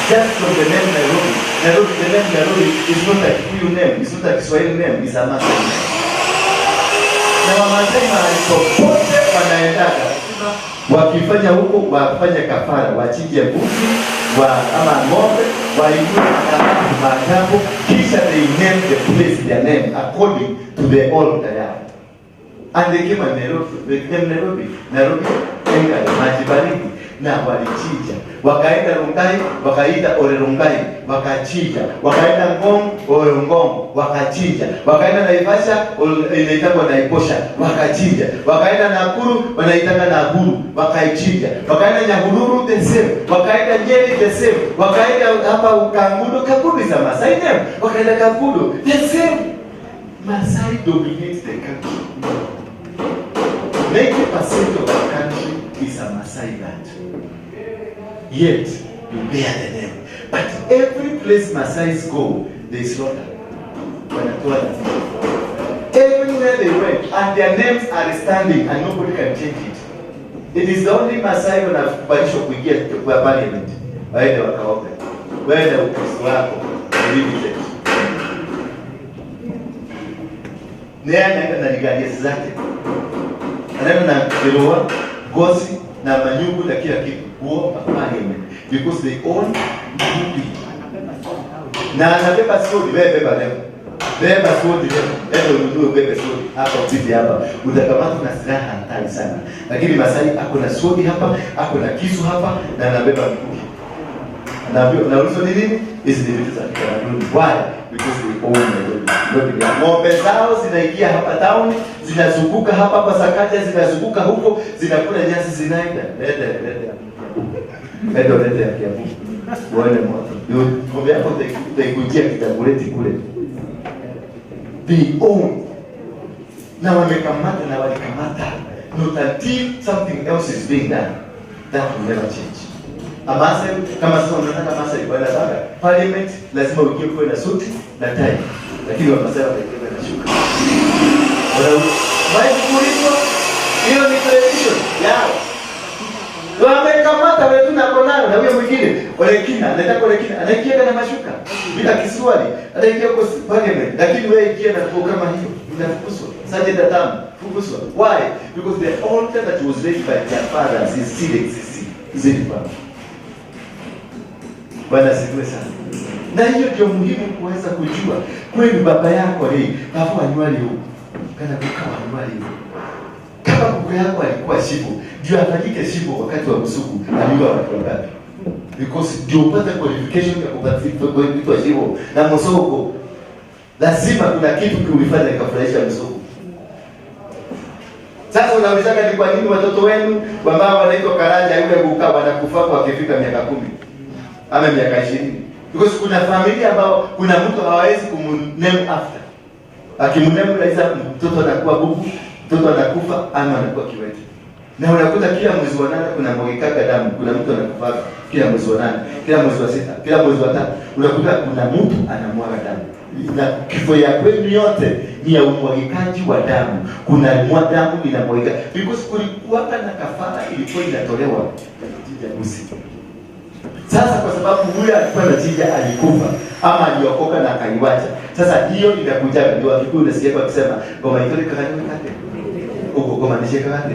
Just from the name Nairobi. Nairobi, the name Nairobi is not a Kikuyu name, it's not a Kiswahili name, it's a Maasai name. Na Wamasai mahali popote wanaendaga, wakifanya huko wafanye kafara, wachinje mbuzi wa ama ng'ombe, wainue madhabahu maajabu, kisha they name the place their name according to the altar yao. And they came and Nairobi, they came Nairobi, Nairobi, Engai, maji baridi, na walichinja. Wakaenda Rongai, wakaita Ole Rongai, wakachinja. Wakaenda Ngong, Ole Ngong, wakachinja. Wakaenda Naivasha, inaitangwa Naiposha, wakachinja. Wakaenda Nakuru, wanaitanga Nakuru, wakaichinja. Wakaenda Nyahururu, the same. Wakaenda Nyeri, the same. Wakaenda hapa Kangundo, Kangundo is a Masai name. Wakaenda Kangundo, the same. Masai dominates the country. 90% of our country is a Masai land. Yet, you bear the name. But every place Masais go, they slaughter. Wanatoa dhabihu. Everywhere they went, and their names are standing and nobody can change it. It is the only Masai wanakubalishwa kuingia kwa parliament. Waende wakaombe. Wewe na Ukristo wako limited. Naye anaenda na regalia zake, anaenda na kiroa, ngozi na manyungu na kila kitu kuomba parliament because they own Nairobi. Na anabeba sword, wewe beba leo. Beba sword leo. Enda ununue ubebe sword hapa upite hapa. Utakamatwa na silaha hatari sana. Lakini Masai ako na sword hapa, ako na kisu hapa na anabeba mkuki. Anaambiwa naulizwa ni nini? Hizi ni vitu za kitamaduni. Why? Because they own Nairobi. Nairobi ni ng'ombe zao zinaingia hapa town, zinazunguka hapa hapa Sakaja, zinazunguka huko, zinakula nyasi, zinaenda. Lete, lete. Lete, lete ya Kiambu. Uone moto. Ndio ng'ombe yako utaikujia kitabuleti kule. They own. Na wamekamata na walikamata. Not until something else is being done. That will never change. Amasai, kama sasa unataka Masai wanataka parliament lazima uingie kuwe na suti na tai. Lakini Wamasai wataingia na shuka. Kuulizwa hiyo ni tradition yao. Wamekamata wetu na konayo na huyo mwingine Olekina, anataka Olekina, anaingia na mashuka bila kisuali, anaingia kwa parliament, lakini wewe ingia na nguo kama hiyo, unafukuzwa. Sergeant Atamu, fukuzwa. Why? Because the altar that was raised by their fathers is still existing. Is it power? Bwana asifiwe sana. Na hiyo ndio muhimu kuweza kujua kweli baba yako ni babu anywali huko. Kana kuka anywali huko. Kama kuku yako alikuwa shibo, ndio afanyike shibo wakati wa msuku, aliua watu wangapi? Because ndio upate qualification ya kuitwa shibo na msoko. Lazima kuna kitu kiulifanya kikafurahisha msuku. Sasa unaulizaka ni kwa nini watoto wenu ambao wanaitwa Karanja yule kuka wanakufa wakifika miaka 10 ama miaka 20? Because kuna familia ambao kuna mtu hawawezi kumname after. Akimname lazima mtoto anakuwa bubu, mtoto anakufa ama anakuwa kiwete. Na unakuta kila mwezi wa 8 kuna mwagikaga damu, kuna mtu anakufa kila mwezi wa 8, kila mwezi wa 6, kila mwezi wa 3, unakuta kuna mtu anamwaga damu. Na kifo ya kwenu yote ni ya umwagikaji wa damu. Kuna damu inamwagika because kulikuwa na kafara ilikuwa inatolewa ya mbuzi. Sasa kwa sababu huyo alikuwa na chinja alikufa ama aliokoka na akaiwacha. Sasa hiyo inakuja ndio Wakikuyu unasikia kwa kusema ngoma itore kagani kate. Uko ngoma nishe kagani.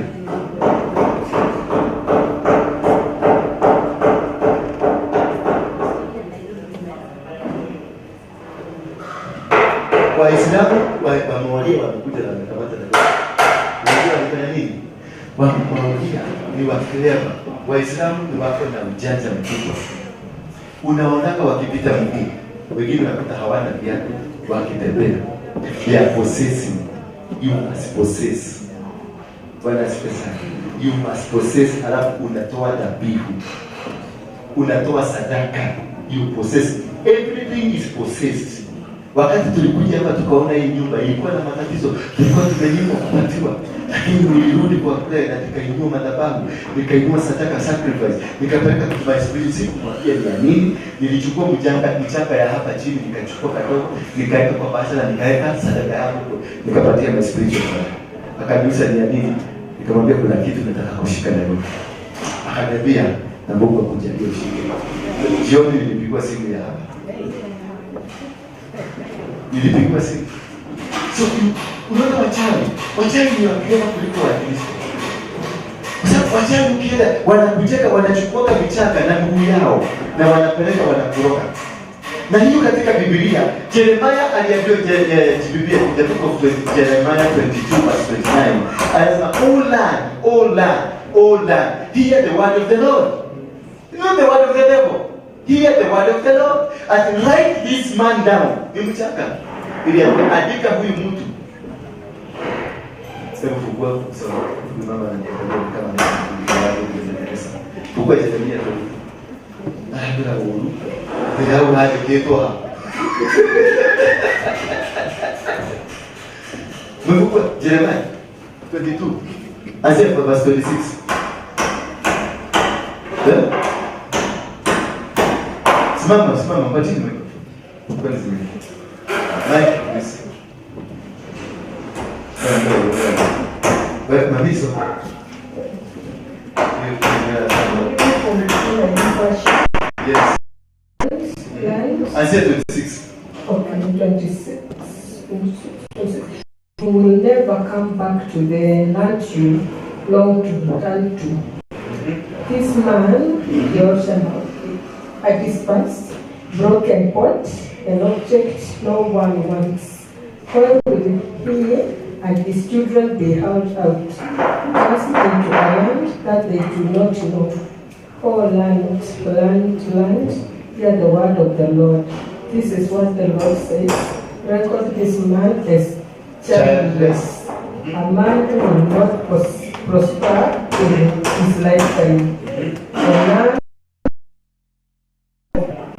Waislamu wamewalia wamekuja na wamekamata na. Unajua walifanya nini? Wamewalia ni wakilema. Waislamu ni wako na ujanja mkubwa. Unaonaka wakipita mguu, wengine wanakuta hawana viatu wakitembea. They are possessing. You must possess. Bwana asifiwe sana. You must possess, alafu unatoa dhabihu. Unatoa sadaka. You possess. Everything is possessed. Wakati tulikuja hapa tukaona hii nyumba ilikuwa na matatizo, tulikuwa tumenyimwa kupatiwa, lakini nilirudi kwa prayer na nikainua madhabahu, nikainua sadaka sacrifice, nikapeleka kwa my spirit, sikumwambia ni ya nini. Nilichukua mchanga ya hapa chini, nikachukua kadogo, nikaweka kwa bahasha na nikaweka sadaka yangu, nikapatia my spiritual father. Akaniuliza ni ya nini, nikamwambia kuna kitu nataka kushika Nairobi. Akaniambia na Mungu akujalie ushike. Jioni nilipigwa simu ya hapa, nilipigwa simu. So unaona wachawi ni wakioma kuliko Wakristo. Kwa sababu wachawi ukienda wanakucheka, wanachukua vichaka na miguu yao na wanapeleka wanakuroga. Na hiyo katika Biblia, Jeremiah aliambiwa Biblia, the book of Jeremiah 22 verse 29. Anasema, "O land, O land, O land, hear the word of the Lord." Not the word of the devil. Hear the word of the Lord. And write this man down. Ni mchanga. Ili andika huyu mtu. Hebu fungua soma. Huyu mama ananiangalia kama ni. Fungua Jeremia tu. Ah, bila uhuru. Bila uhuru hapa. Umefungua Jeremiah 22. Anzia kwa verse 26. Eh? Simama, simama, mpatini microphone. Kwani zime. Mic, please. Wewe mamiso. Yes. Anzia 26. Okay, 26. 26. You will never come back to the land you long to return to. This man, a despised, broken pot, an object no one wants. Why will he and his children be held out, cast into a land that they do not know? O land, land, land, hear the word of the Lord. This is what the Lord says. Record this man as childless, a man who will not prosper in his lifetime. A man.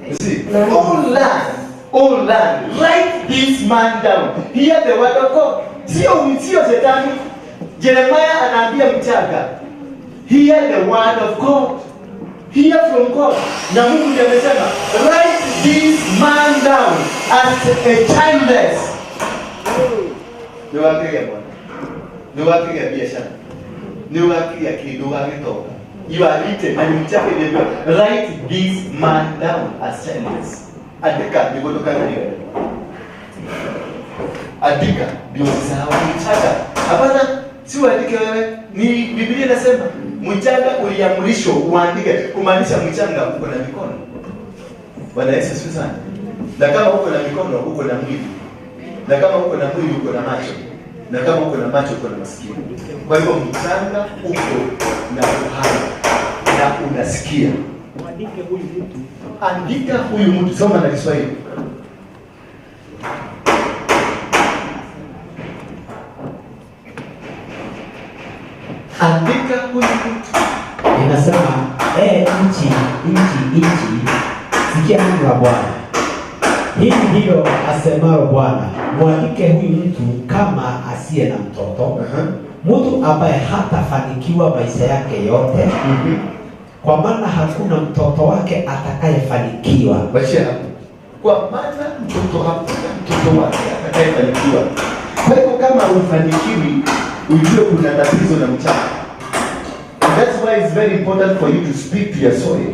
You see, oh land, write this man down. Hear the word of God. Sio shetani. Jeremiah anaambia mchanga, hear the word of God. Hear from God. Na Mungu ndiye amesema, write this man down as a childless. Ni wakiria bwana. Ni wakiria biashara. Ni wakiria kindu gagĩtonga. You are written na ni mchanga iliambiwa, write this man down as childless. Andika ndio ndũkariganĩrwo. Andika ndio usisahau mchanga. Hapana, si uandike wewe. Ni Biblia inasema mchanga uliamrishwa uandike, kumaanisha mchanga uko na mikono. Bwana Yesu asifiwe sana. Na kama uko na mikono uko na mwili. Na kama uko na mwili uko na macho. Na kama uko na macho uko na masikio. Kwa hivyo mchanga uko na uhai na unasikia. Mwandike huyu mtu. Andika huyu mtu, soma na Kiswahili. Andika huyu mtu. Inasema, ee nchi, nchi, nchi, sikia neno la Bwana. Hili ndilo asemalo Bwana, mwandike huyu mtu kama asiye na mtoto, mtu ambaye hatafanikiwa maisha yake yote, kwa maana hakuna mtoto wake atakayefanikiwa. Wachia hapo. Kwa maana mtoto hakuna mtoto wake atakayefanikiwa. Kwa hivyo kama hufanikiwi, ujue kuna tatizo na mchanga. That's why it's very important for you to speak to your soil.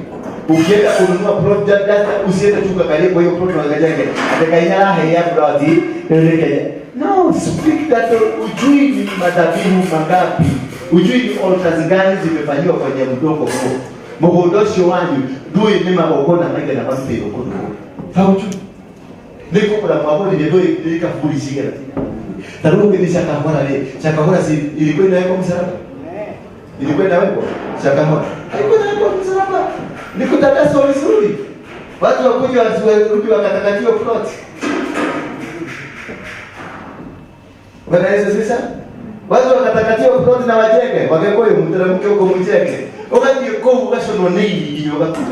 Ukienda kununua plot data, usiende tu kuangalia kwa hiyo plot unaangalia ile. Atakaye ya plot ile. No, speak that ujui ni madhabihu mangapi. Ujui ni altars gani zimefanyiwa kwenye mdogo huo. Mũgũnda ũcio wanyu ndũĩ nĩ magongona maigana marutĩirwo kũndũ kũu. Haujui. Nĩ kũgũra mwagũrire ndũĩ nĩ kaburi cigana. Ta rĩu ũngĩthiĩ Shakahola rĩ, Shakahola si ilikuwa inawekwa msalaba? Ilikuwa inawekwa Shakahola. Haikuwa inawekwa msalaba. Ni kutakaswa vizuri. Watu wakuja warudi wakatakatiwa plot. Bwana Yesu asifiwe. Watu wakatakatiwa plot na wajenge, wagekuwa mũteremke huko mjenge. Ũgathiĩ kũu ũgaconwo nĩ igi nginya ũgakua.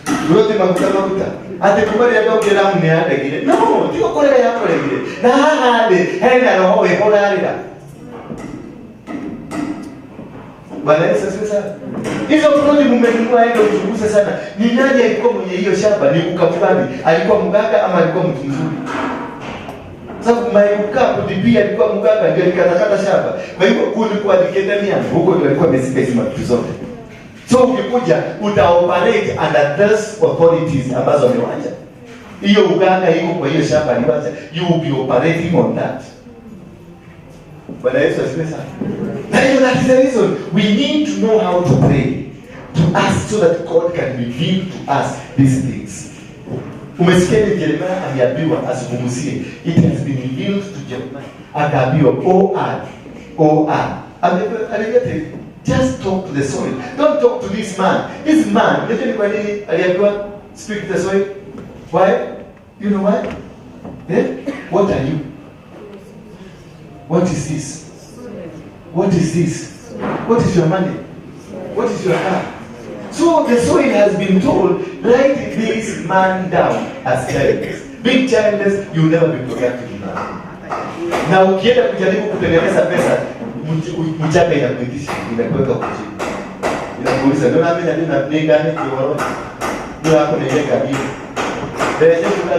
Ploti maguta maguta. Ati kuma rĩrĩa ndokire Lamu nĩ yandegire. No, ti gũkũrega yakũregire. Na haha rĩ, hena roho wĩho ũrarĩra. Bwana Yesu asifiwe sana. Hizo ploti mmenunua, enda uchunguze sana. Ni nani alikuwa mwenye hiyo shamba? Ni guka fulani. Alikuwa mganga ama alikuwa mtu mzuri? Sababu Maiguka kudibia alikuwa mganga, ndio alikatakata shamba. Kwa hivyo kulikuwa alikendania huko, ndio alikuwa amezika hizo vitu zote. So ukikuja uta operate under those authorities ambazo amewacha. Hiyo uganga iko kwa hiyo shamba aliwacha. You will be operating on that. Bwana Yesu asifiwe sana. Na hiyo, that is the reason we need to know how to pray, to ask so that God can reveal to us these things. Umesikia ni Jeremiah aliambiwa azungumzie. It has been revealed to Jeremiah. Akaambiwa O R O R. Aliambiwa just talk to the soil. Don't talk to this man. This man, unajua ni kwa nini aliambiwa speak to the soil? Why? You know why? Eh? What are you? What is this? What is this? What is your money? What is your car? So the soil has been told, write this man down as childless. Being childless, you will never be productive in life. Na ukienda kujaribu kutengeneza pesa, mchanga inakuitisha, inakuweka huko chini. Inakuuliza, ndio nami na ndio nigane kiwaro. Ndio yako ni ile kabisa. Ndio kuna.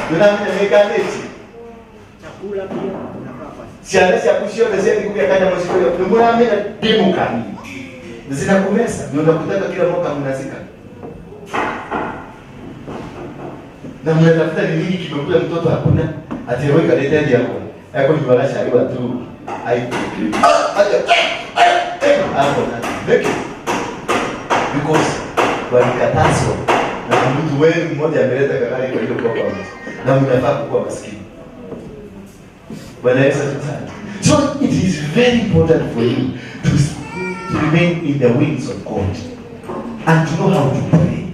Ndio nami na nigane chi. Chakula pia unafaa kwa Ciana ciaku ciothe ciathi kanya mũciĩ nĩ mũramenya ndĩmũkani zinakumesa, ndio unakutaka kila mwaka mnazika na mnatafuta ni nini kimekula mtoto, hakuna ati roho ikaleta hadi yako yako ni wala shariwa tu ai aja hapo na Thank you. Because walikatazwa na mtu wenu mmoja ameleta kagari kwa hiyo kwa mtu na mnafaa kuwa maskini. Bwana Yesu asifiwe sana. So it is very important for you to remain in the wings of God and to know how to pray.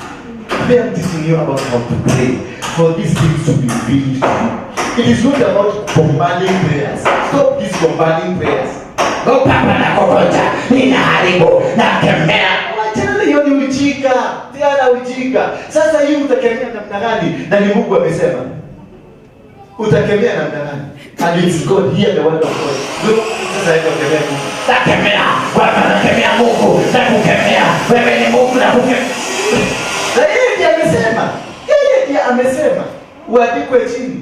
Today I'm teaching you about how to pray for these things to be revealed to you. It is not about combining prayers. Stop these combining prayers. Oh, Papa nakokota, ninaharibu, nakemea. Wachana na hiyo, ni ujinga. Tena ujinga. Sasa hii utakemea namna gani? Na ni Mungu amesema. Utakemea namna gani? And it's God, hear the word of God. No, sasa hiyo kemea Mungu. Nakemea, Bwana nakemea Mungu, nakukemea. Wewe ni Mungu, nakukemea. Na yeye ndiye amesema. Yeye ndiye amesema. Uandikwe chini.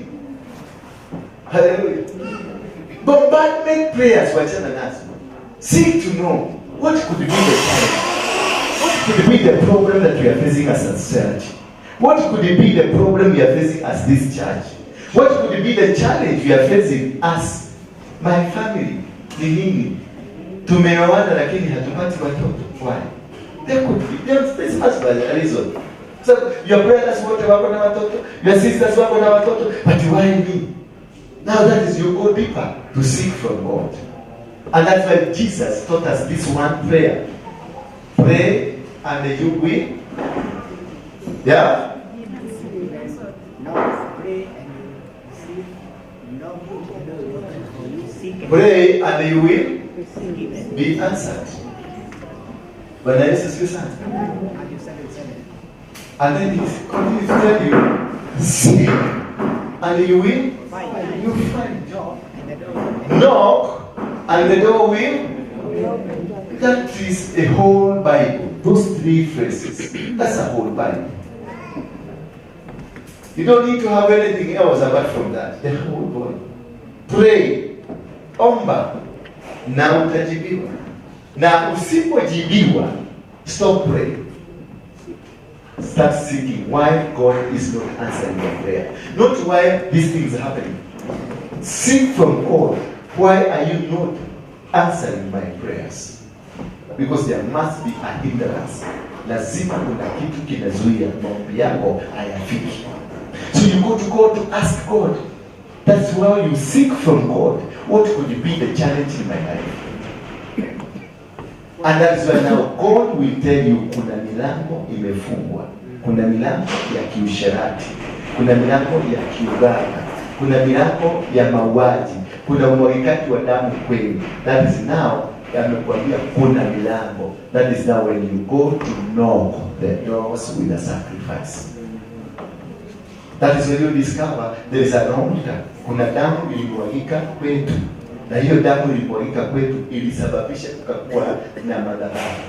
Hallelujah. Bombardment prayers, wachana nazo. Seek to know what could be the challenge. What could be the problem that we are facing as a church? What could be the problem we are facing as this church? What could be the challenge we are facing as my family? Ni nini? Tumeoana lakini hatupati watoto. Why? There could be, there must be a reason. So your brothers wote wako na watoto, your sisters wako na watoto, but why me? Now that is, you go deeper to seek from God. And that's why Jesus taught us this one prayer. Pray and you will. Yeah? Knock, pray and you receive. Knock, the door will open for you. Seek and Pray and you will given. Be answered. Bwana Yesu asifiwe sana. Matthew 7:7. And then he continues to tell you, seek and you will Find. you find. Knock and the door will open. Knock and the door will. That is a whole Bible. Those three phrases. That's a whole Bible. You don't need to have anything else apart from that. The whole Bible. Pray. Omba. Na utajibiwa. Na usipojibiwa, stop praying. Start seeking why God is not answering your prayer. Not why these things are happening. Seek from God. Why are you not answering my prayers? Because there must be a hindrance. Lazima kuna kitu kinazuia maombi yako hayafiki. So you go to God to ask God. That's why you seek from God. What could be the challenge in my life? And that is why now God will tell you kuna milango imefungwa. Kuna milango ya kiusherati. Kuna milango ya kiuganga. Kuna milango ya mauaji. Kuna umwagikaji wa damu kweli. That is now Amekuambia kuna milango. That is now when you go to knock the doors with a sacrifice. That is when you discover there is an altar. Kuna damu ilimwagika kwetu. Na hiyo damu ilimwagika kwetu ilisababisha kukakuwa na madhabahu.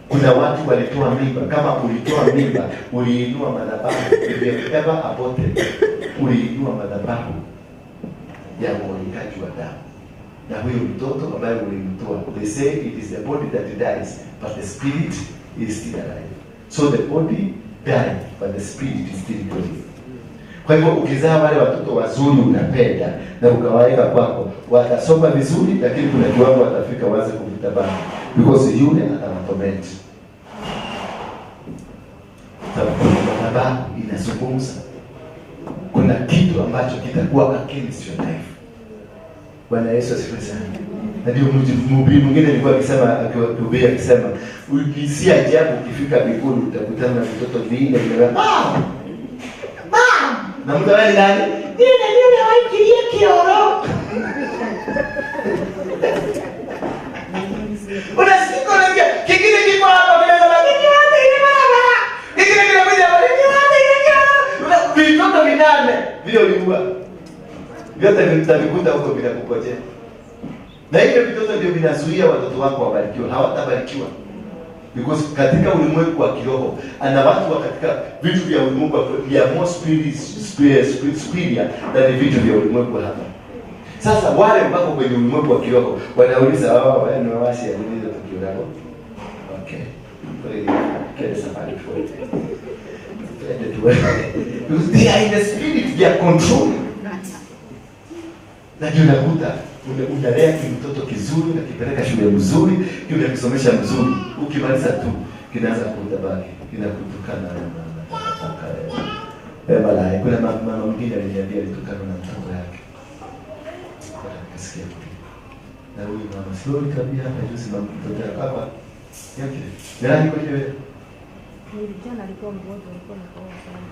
Kuna watu walitoa mimba. Kama ulitoa mimba, uliinua madhabahu. If you have ever aborted, uliinua madhabahu ya umwagikaji wa damu. Na huyo mtoto ambaye ulimtoa, they say it is the body that dies, but the spirit is still alive. So the body died, but the spirit is still going. Kwa hivyo ukizaa wale watoto wazuri unapenda na ukawaweka kwako, watasoma vizuri, lakini kuna kiwango watafika waanze kuvuta bangi, because yule atawatorment. Madhabahu inazungumza. Kuna kitu ambacho kitakuwa against your life. Bwana Yesu asifiwe sana. Na ndio mhubiri mwingine alikuwa akisema, akihubiri akisema, si ajabu ukifika mbinguni utakutana na mtoto vinne vile. Na mtu wewe ni nani? Yule yule waingilie kioro. Unasikia unasikia kingine kiko hapa bila sababu. Ni wapi ile barabara? Kingine kinakuja hapa. Ni wapi ile kioro? Vitoto vinane vile uliua. Vyote vitavikuta huko bila kukojea. Na hivyo vitoto ndio vinazuia watoto wako wabarikiwe. Hawatabarikiwa. Because katika ulimwengu wa kiroho, ana watu wa katika vitu vya ulimwengu vya more spirit than vitu vya ulimwengu hapa. Sasa wale ambao kwenye ulimwengu wa kiroho wanauliza, wao wewe ni wasi ya nini tukio lako? Okay. Kwa safari for. Because they are in the spirit, they are controlling. Na unakuta unalea mtoto kizuri, unakipeleka shule mzuri, unakisomesha mzuri. Ukimaliza tu kinaanza kutabaki, kinakutukana na takataka. Balai, kuna mama mwingine aliniambia alitukana na mtoto yake. Nikasikia. Na huyu mama slowly kabisa hapa juzi mama mtoto yake hapa. Yake. Nani kwa hiyo? Jana alikuwa mgonjwa, alikuwa anakohoa sana.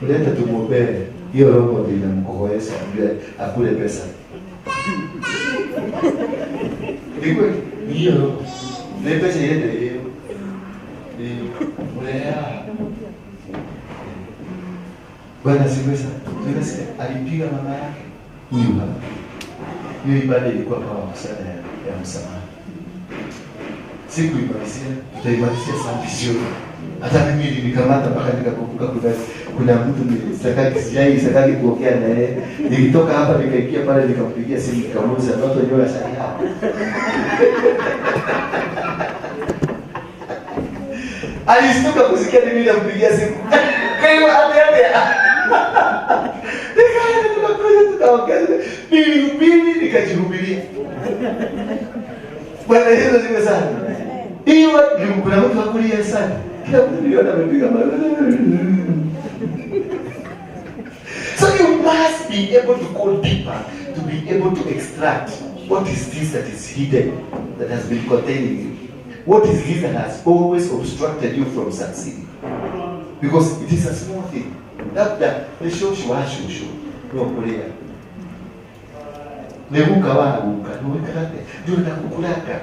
Uleta tumuombee. Hiyo roho ndio inamkohoesha akule pesa. Ni kweli? Hiyo roho. Ni pesa ile hiyo. Ni ulea. Bwana siwe sana. Tunasikia alipiga mama yake huyu hapa. Hiyo ibada ilikuwa kama sana ya msamaha. Sikuimalizia, tutaimalizia sana sio. Hata mimi nilikamata mpaka nikakumbuka kuna mtu nilisakaki kuongea na yeye. Nilitoka hapa nikaingia pale nikampigia simu nikamuuliza watu wenyewe wasali hapa. Alistuka kusikia mimi nampigia simu. Kwa hiyo hata nikaenda tukakuja tukaongea. Nilihubiri nikajihubiria. Bwana Yesu asifiwe sana. Hiyo kuna mtu hakulia sana. Kila mtu niliona amepiga mayowe. So you must be able to go deeper to be able to extract what is this that is hidden, that has been containing you. What is this that has always obstructed you from succeeding? Because it is a small thing. Labda ni shosho wa shosho no kulia. Neguka wa guka no karate. Ndio nakukulaka.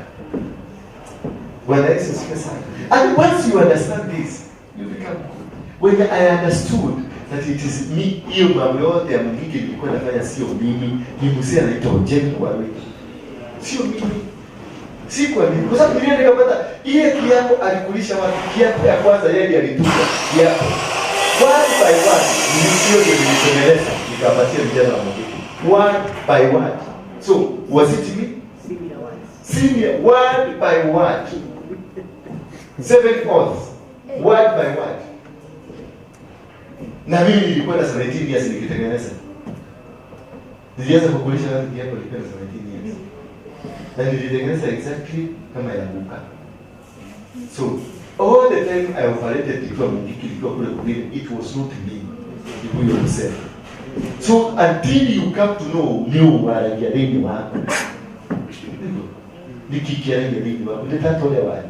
Bwana Yesu asifiwe sana. And once you understand this, you become good. When I understood that it is me, hiyo mambo yote ya mgiki nilikuwa nafanya sio mimi, ni mzee anaitwa Ojengo wa wiki. Sio mimi. Si kwa mimi. Kwa sababu nilienda nikapata ile kiapo alikulisha watu, kiapo ya kwanza yeye alitupa kiapo. One by one, ndio nilitengeneza nikapatia vijana wa mgiki. One by one. So, was it me? Senior word by word. 7 oaths. Word by word. Na mimi nilikuwa na 17 years nikitengeneza. Nilianza kukulisha watu kiapo nilikuwa na 17 years. Na nilitengeneza exactly kama ya Luka. So, all the time I operated nikiwa mgiki, nikiwa kule kwingine, it was not me. Ni huyo msema. So, until you come to know ni waragia nini wako. Nikikiarangia nini wako. Nitatole wani.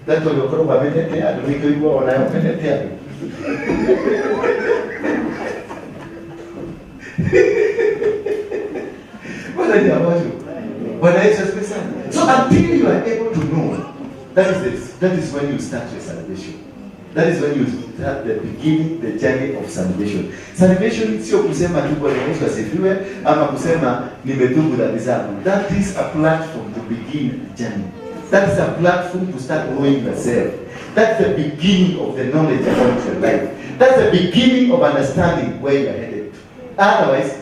Tatole okoro bamenete andu nikoigua onayo menete andu. Bwana ni awacho. Bwana Yesu asifiwe sana. So until you are able to know, that is when you start your salvation. That is when you start the beginning, the journey of salvation. Salvation sio kusema tu Bwana Yesu asifiwe ama kusema nimetubu dhambi zangu. That is a platform to begin the journey. That is a platform to start knowing yourself. That's the beginning of the knowledge about your life. That's the beginning of understanding where you are headed. Otherwise,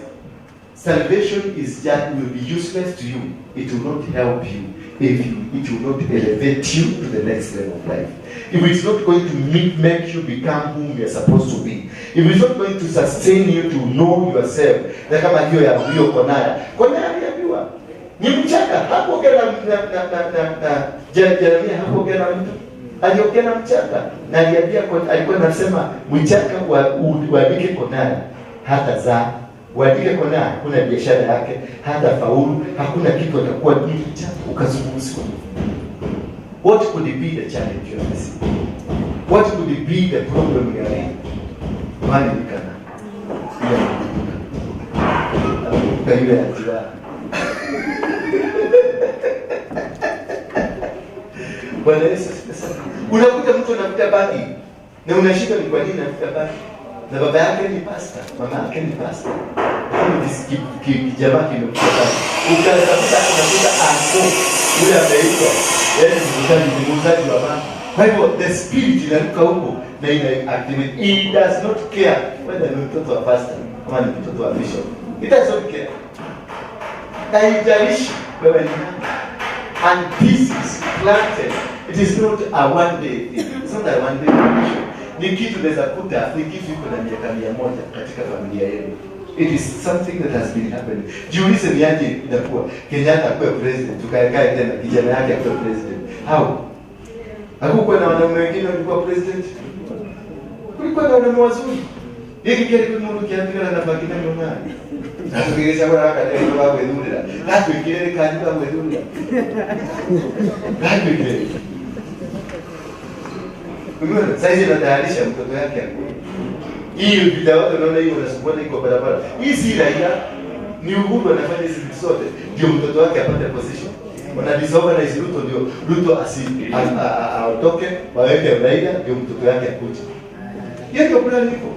salvation is just will be useless to you. It will not help you. It will not elevate you to the next level of life. If it's not going to make you become whom you are supposed to be. If it's not going to sustain you to know yourself. Na kama hiyo ya huyo Konaya. Konaya aliambiwa ni mchanga, hakuongea na Jeremia, hakuongea na mtu. Aliongea na mchanga na aliambia, alikuwa anasema mchanga uandike Konaya hata zaa, uandike Konaya hakuna biashara yake, hata faulu, hakuna kitu, atakuwa ni mchanga ukazungumziwa. What could be the challenge you are facing? What could be the problem you are in? Mali nikana. Ile yule ajira. Bwana Yesu asifiwe sana. Unakuta mtu anavuta bangi na unashika ni kwa nini anavuta bangi? Na baba yake ni pastor, mama yake ni pastor. Lakini kijamaa kimevuta bangi. Ukatafuta unakuta anko yule ameitwa, yaani muuzaji wa bangi. Kwa hivyo the spirit inaruka huko na ina activate. It does not care whether ni mtoto wa pastor ama ni mtoto wa bishop. It does not care. Haijalishi wewe ni nani. And this is planted. It is not a one day thing. It's not a one day issue. Ni kitu unaweza kuta, ni kitu iko na miaka 100 katika familia yenu. It is something that has been happening. Jiulize ni aje inakuwa Kenyatta akuwe president, tukaekae tena kijana yake akuwe president. How? Hakukuwa na wanaume wengine walikuwa president? Kulikuwa na wanaume wazuri. Hiki kile kimundu kiandika na bakina nyuma. Natukirisha kwa haraka leo kwa gwethurira. Natuikire kanyu kwa gwethurira. Natuikire. Umeona saizi anatayarisha mtoto yake akuwe. Hii video watu wanaona hiyo wanasumbua iko barabara. Hii si raia, ni Uhuru anafanya hizi vitu zote ndio mtoto wake apate position. Wana disorganize Ruto ndio Ruto asi aotoke waweke Raila ndio mtoto yake akuje. Hiyo ndio plan iko.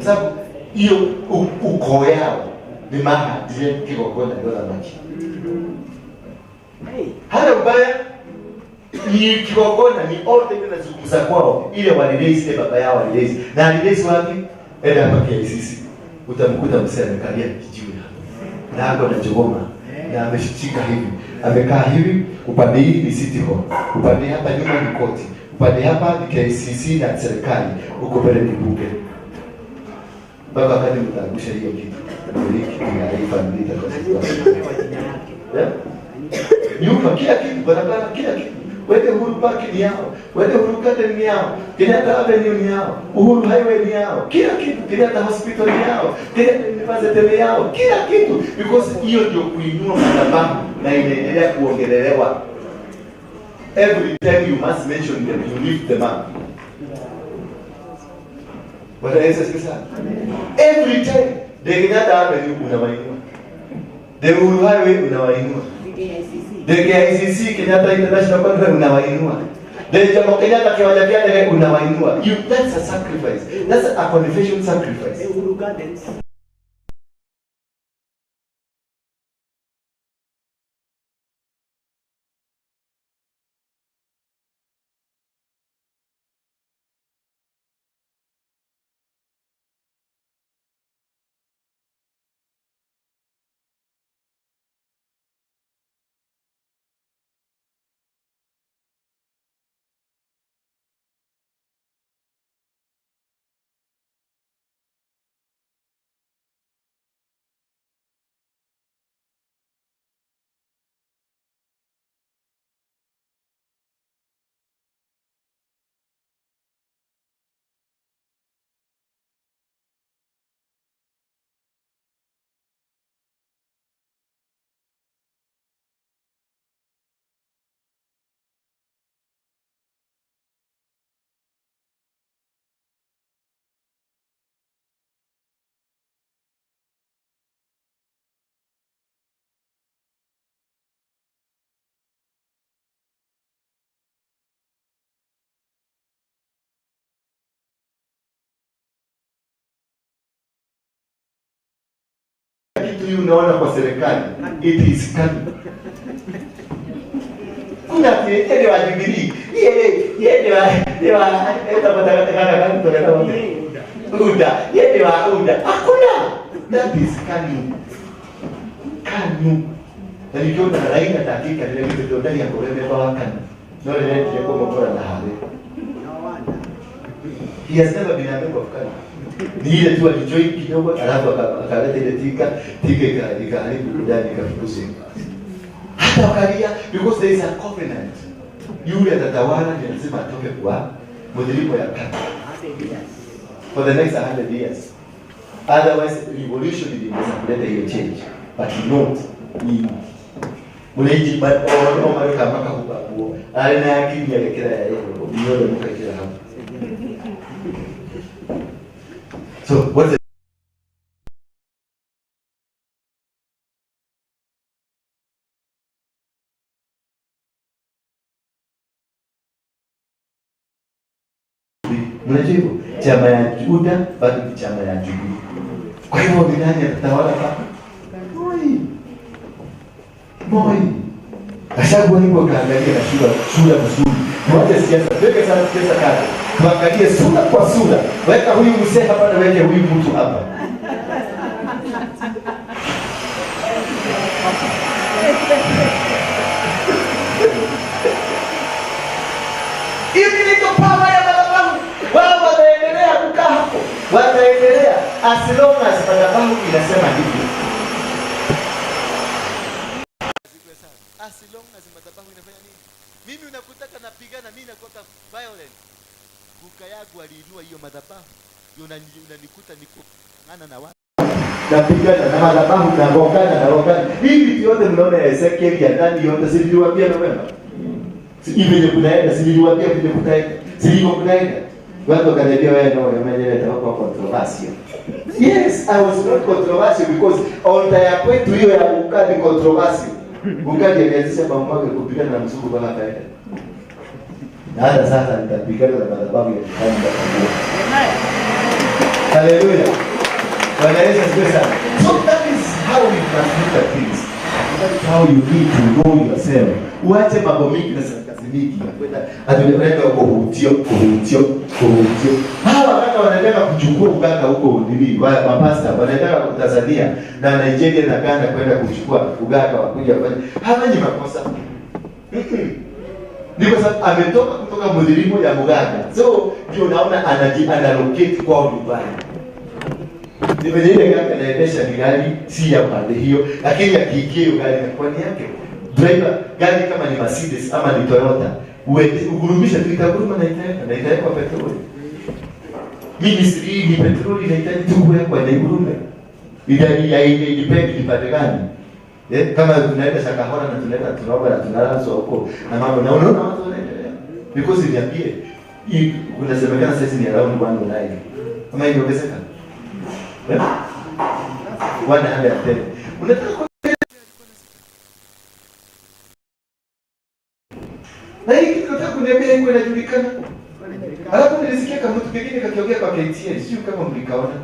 Sababu hiyo ukoo yao ni mahadire kigongona ndio zamaki. Hata ubaya ni kigongona ni order ile nazungumza kwao ile walilezi ile baba yao walilezi. Na alilezi wapi? Enda hapa KICC. Utamkuta msee amekalia kijiwe hapo. Na hapo na jogoma. Na ameshika hivi. Amekaa hivi, upande hii ni City Hall. Upande hapa nyuma ni koti. Upande hapa ni KICC na serikali. Uko mbele ni bunge. Baba wakati mtaangusha hiyo kitu. Ndio hiki kinaifa ndio itakuwa. Yeah? Nyumba kila kitu, barabara kila kitu. Wende Uhuru Park ni yao, wende Uhuru Garden ni yao, Kenyatta Avenue ni yao, Uhuru Highway ni yao, kila kitu, Kenyatta Hospital ni yao, Kenyatta University ni yao, kila kitu. Because hiyo ndio kuinua madhabahu na inaendelea kuongelelewa. Every time you must mention them, you lift them up. Bwana Yesu asifiwe sana. Every time the Kenyatta Avenue unawainua, the Uhuru Highway unawainua, the KICC Kenyatta International Conference unawainua, the Jomo Kenyatta kiwanja vya ndege unawainua. You, that's a sacrifice. That's a confession sacrifice. Uhuru Gardens. kitu hii unaona kwa serikali, it is KANU. Kuna yeye wa Jubilee, yeye wa eta mtakataka UDA, yeye wa UDA. Hakuna. That is KANU. KANU. Na nikiona Raila dakika ile ndio ndani ya kuleme kwa KANU. No ile ndio kwa bora na hali. He has never been a member of KANU. Ni ile tu alijoin kidogo alafu akaleta ile tika ikaharibu ndani ikafukuza. Hata wakalia because there is a covenant. Yule atatawala ni lazima atoke kwa mudhilipo ya KANU. For the next 100 years. Otherwise revolution inaweza kuleta hiyo change. But not ni muleji but all maruka maka hubabuo. Alina yakini ya kila ya hiyo. Niyo mukakira hapo. So what's the mnajua hivyo? Chama ya UDA bado ni chama ya Jubilee. Kwa hivyo ni nani atatawala hapa? Moi. Moi. Gachagua hivyo kaangalia na sura vizuri. Tuache siasa, tuweke sana siasa kando. Tuangalie sura kwa sura. Weka huyu mzee hapa na weke huyu mtu hapa. Hivi ndio power ya madhabahu. Wao wataendelea kukaa hapo. Wataendelea as long as madhabahu inasema hivyo. As long as madhabahu inafanya nini? Mimi unakutaka napigana, mimi nakuwa violent. Kuka yangu aliinua hiyo madhabahu. Unanikuta niko ngana na watu. Napigana na madhabahu na gongana. Hivi yote mnaona ya Ezekiel ya ndani yote si niliwaambia Novemba. Si hivi ndio kunaenda, si niliwaambia vile kutaenda. Si ndivyo kunaenda. Watu wakaniambia wewe ndio umemeleta huko controversial. Yes, I was not controversial because altar ya kwetu hiyo ya Ukadi controversial. Ukadi alianzisha mambo yake kupigana na mzungu bwana akaenda. Na hata sasa nitapigana na madhabahu ya Ukadi nitakuwa. Hallelujah. Bwana Yesu asifiwe sana. So that is how we must look at things. That is how you need to know yourself. Uache mambo mingi na kazi mingi ya kwenda atunaenda huko hutio. Hawa kaka wanataka kuchukua uganga huko nini, mapasta wanataka Tanzania na Nigeria na Ghana kwenda kuchukua uganga wa kuja kufanya. Hafanyi makosa. Ni kwa sababu ametoka kutoka mudhilimu ya muganga. So ndio unaona analocate kwao nyumbani. Ni vile ile gari anaendesha ni gari si ya pande hiyo, lakini akiingia hiyo gari inakuwa ni yake. Driver gari kama ni Mercedes ama ni Toyota, ugurumisha tu itaguruma na itaweka na itawekwa petroli. Ministry ni petroli inahitaji tu kuwekwa na igurume. Idadi ya ile depend ni pande gani? Kama tunaenda Shakahora na tunaenda Turoba na tunalazwa huko na mambo na unaona watu wanaendelea. Because niambie, kunasemekana sasa ni around 109. Kama imeongezeka. 110. Unataka na hii kitu nataka kuniambia iko inajulikana. Alafu nilisikia kama mtu kingine kakiongea kwa KTN, sio kama mlikaona.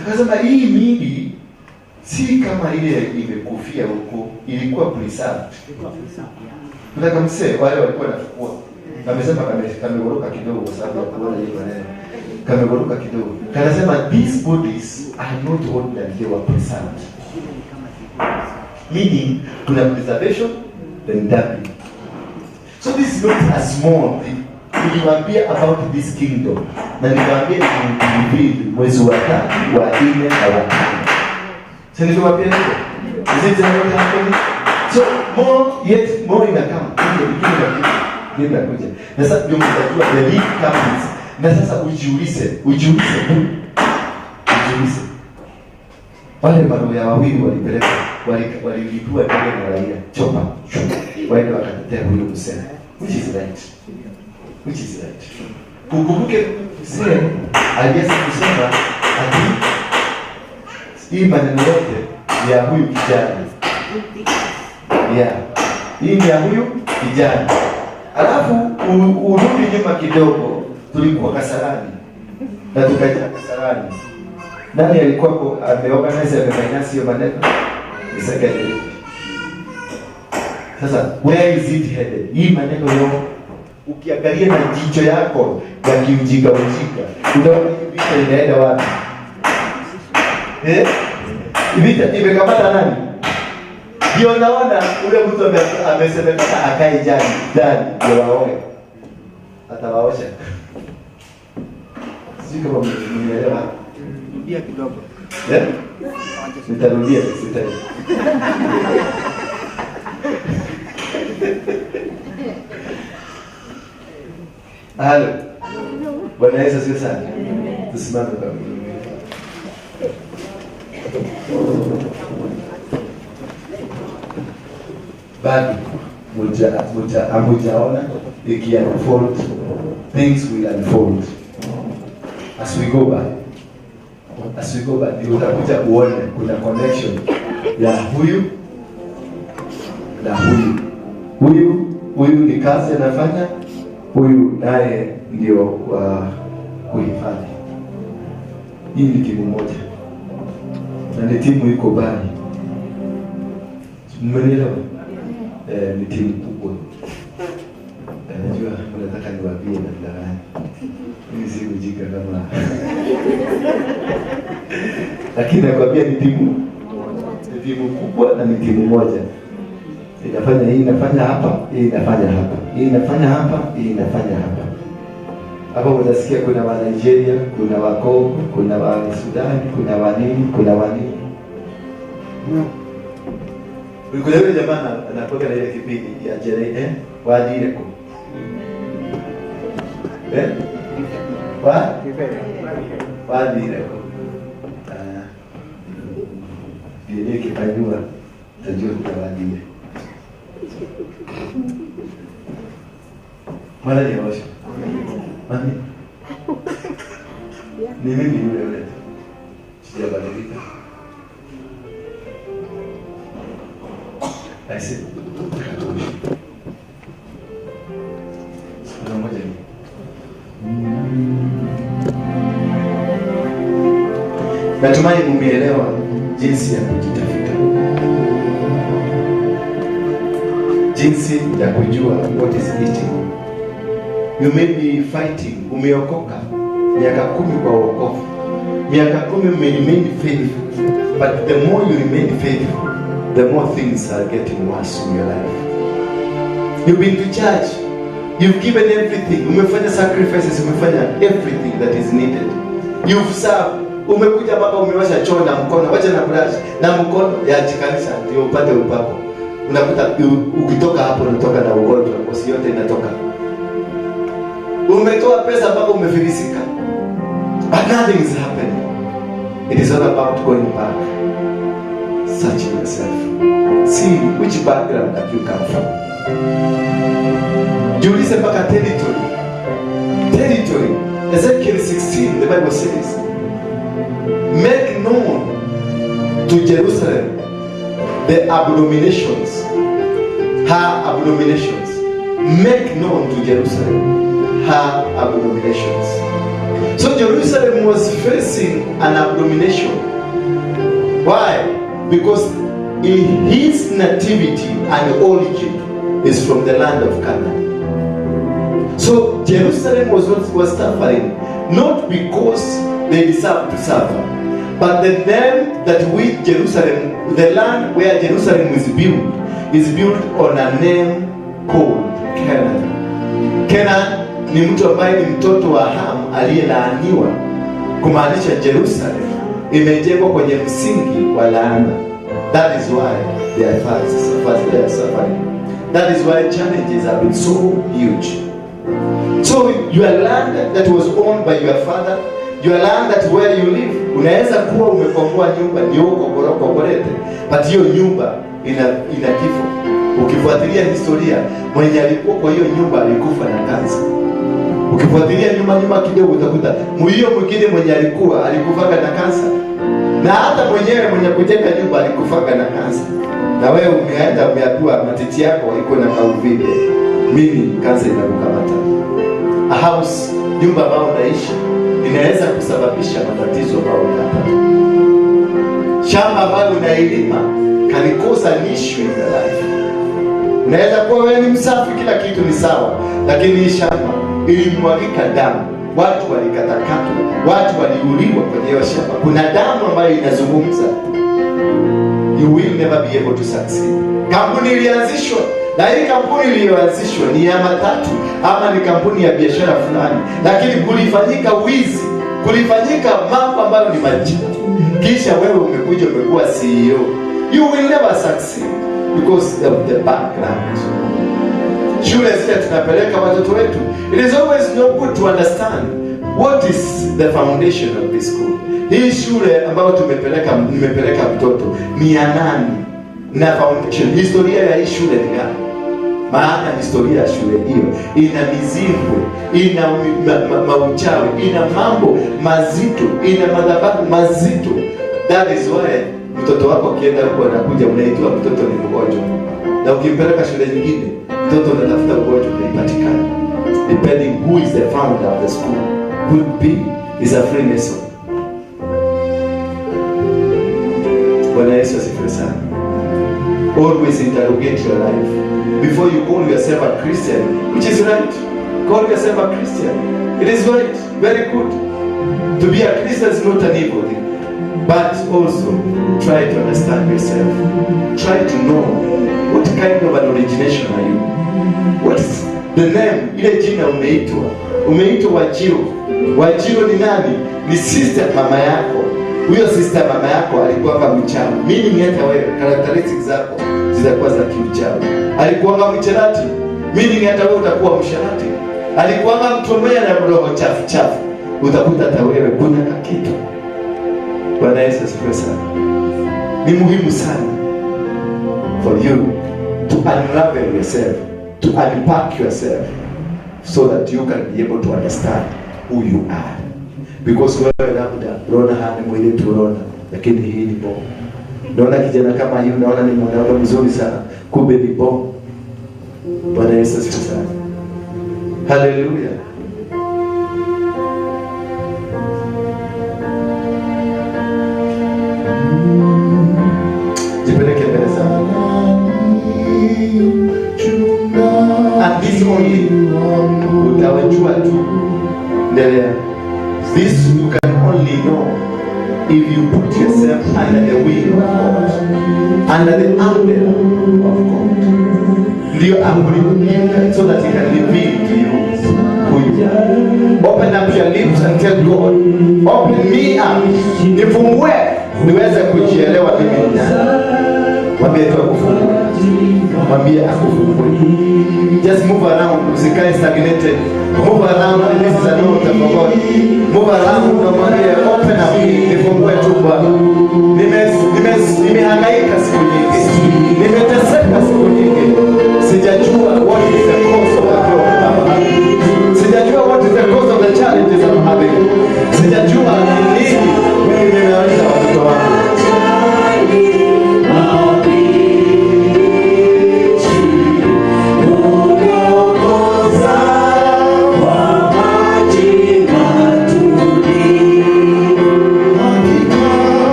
Akasema hii miili si kama ile imekufia huko, ilikuwa preserved. Nataka msee wale walikuwa wanafukua. Amesema kamegoroka kidogo kwa sababu ya kuona hiyo maneno. Kamegoroka kidogo. Kanasema these bodies are not ordinary, they were preserved. Meaning kuna preservation then dumping. So this is not a small thing. Niliwaambia about this kingdom. Na niliwaambia ni mwezi wa 3, wa 4 na wa 5. So niliwaambia hivyo. Is it not happening? So more yet more inakama. Ndio inakuja. Na sasa ndio mtajua the big companies. Na sasa ujiulize. Wale maroya wawili walipeleka, walilipua ndege na raia chopa. Waende wakatetea huyo mzee. Which is right. Which is right. Ukumbuke mzee alianza kusema ati hii maneno yote ya huyu kijana. Yeah. Hii ni ya huyu kijana. Alafu urudi nyuma kidogo, tulikuwa Kasarani. Na tukaja Kasarani. Nani alikuwa ameorganize amefinance hiyo maneno? The second rift. Sasa where is it headed? Hii maneno yote ukiangalia na jicho yako ya kiujinga ujinga, unaona hii vita inaenda wapi? Eh? Vita imekamata nani? Ndio naona ule mtu amesemekana akae jani ndani ndio waoe. Atawaosha. Sijui kama mnielewa. Rudia kidogo. Eh? Nitarudia sitarudia. Halo. Bwana Yesu asifiwe sana. Tusimame kwa miguu. Bado hamujaona iki unfold, things will unfold as we go by. As we go by, ndio utakuja uone kuna connection ya huyu na huyu. Huyu ni kazi anafanya, huyu naye ndio wa kuhifadhi. Hii ni timu moja na ni timu iko bali. Mmenielewa? Ni timu kubwa. Najua mnataka niwaambie namna gani. Mimi si ujinga kama lakini nakwambia ni timu kubwa na ni timu moja. Inafanya hii, inafanya hapa, hii inafanya hapa, hii inafanya hapa, hii inafanya hapa. Hapa utasikia kuna wa Nigeria, kuna wa Congo, kuna wa Sudan, kuna wa nini, kuna wa nini. Kuna yule jamaa anakuwa na ile kipindi ya Jerry, wa Direko. Eh? Wa? Wa Direko. Ah. Ile kipajua tajua kuna wa Direko. Mara ni osho. Mami. Ni mimi yule yule. Sijabadilika. I said, ngoja ni. Natumai mumeelewa jinsi ya kujitafuta, jinsi ya kujua what is eating. You may be fighting, umeokoka miaka 10 kwa wokovu, miaka 10 umeremain faithful, but the more you remain faithful, the more things are getting worse in your life. You've been to church, you've given everything, umefanya sacrifices, umefanya everything that is needed. You've served, umekuja baba umewasha choo na mkono, wacha na brush na mkono ya kanisa ndio upate upako. Unakuta ukitoka hapo unatoka na ugonjwa, kosi yote inatoka. Umetoa pesa mpaka umefilisika. But nothing is happening. It is all about going back, searching yourself. See which background that you come from. Jiulize mpaka territory. Territory. Ezekiel 16, the Bible says, make known to Jerusalem the abominations, her abominations. Make known to Jerusalem her abominations. So Jerusalem was facing an abomination. Why? Because in his nativity and origin is from the land of Canaan. So Jerusalem was suffering, not because they deserved to suffer, but the name that we Jerusalem, the land where Jerusalem is built on a name called Canaan. Canaan ni mtu ambaye ni mtoto wa Ham aliyelaaniwa, kumaanisha Jerusalem imejengwa kwenye msingi wa laana. That is why they are suffering. That is why challenges have been so huge. So your land that was owned by your father, your land that where you live, unaweza kuwa umekomboa nyumba ndio uko korete, but hiyo nyumba ina kifo. Ukifuatilia historia, mwenye alikuwa kwa hiyo nyumba alikufa na kansa. Ukifuatilia nyuma kidogo utakuta hiyo mwingine mwenye alikufa na kansa. Na hata mwenyewe mwenye kujenga nyumba alikufa na kansa. Na wewe umeenda umeambiwa matiti yako iko na kauvimbe. Mimi kansa inakukamata. A house, nyumba ambayo unaishi inaweza kusababisha matatizo ambayo unapata. Shamba ambalo unailima can cause an issue in your life. Unaweza kuwa wewe ni msafi, kila kitu ni sawa, lakini hii shamba ilimwagika damu, watu walikatakatwa, watu waliuliwa kwenye hiyo shamba. Kuna damu ambayo inazungumza. You will never be able to succeed. Kampuni ilianzishwa na hii kampuni iliyoanzishwa ni ya matatu ama ni kampuni ya biashara fulani, lakini kulifanyika wizi, kulifanyika mambo ambayo ni machafu, kisha wewe umekuja umekuwa CEO. You will never succeed because of the background. Shule zile tunapeleka watoto wetu, it is always no good to understand what is the foundation of this school. Hii shule ambayo tumepeleka, nimepeleka mtoto ni ya nani na foundation, historia ya hii shule ni gani? Maana historia ya shule hiyo ina mizimbwe, ina mauchawi, ina mambo mazito, ina madhabahu mazito. That is why mtoto wako akienda huko anakuja, unaitwa mtoto ni mgonjwa, na ukimpeleka shule nyingine, mtoto unatafuta ugonjwa unaipatikana, depending who is the founder of the school. Could be is a Freemason. Bwana Yesu asifiwe sana. Always interrogate your life before you call yourself a Christian, which is right. Call yourself a Christian. It is right, very good. To be a Christian is not an evil thing. But also try to understand yourself. Try to know what kind of an origination are you. What's the name? Ile jina umeitwa. Umeitwa Wanjiru. Wanjiru ni nani? Ni sister mama yako. Huyo sister mama yako alikuwa mchawi. Meaning hata wewe characteristics zako zitakuwa za kiuchawi. Alikuwa msherati. Meaning hata wewe utakuwa msherati. Alikuwa mtu ambaye ana roho chafu chafu. Utakuta hata wewe kuna kitu. Bwana Yesu asifiwe sana. Ni muhimu sana for you to unravel yourself, to unpack yourself so that you can be able to understand who you are. Because wewe labda unaona haya ni mwili tu unaona, lakini hii ni bomu. Unaona kijana kama hii, unaona ni mwanaume mzuri sana, kumbe ni bomu. Bwana Yesu asifiwe sana. Haleluya. Jipeleke mbele za Mungu. And this only utawajua tu. Endelea. This you can only know if you put yourself under the will of God, under the umbrella of God. Ndio akureveal so that he can reveal to you who you are. Open up your lips and tell God, "Open me up, nifungue niweze kujielewa mimi ni nani." Mwambie tu akufungue, mwambie akufungue. Just move around, usikae stagnated. Move around, this is an altar for God. Move around, na mwambie, "Open up, nifungue tu Bwana. Nimehangaika siku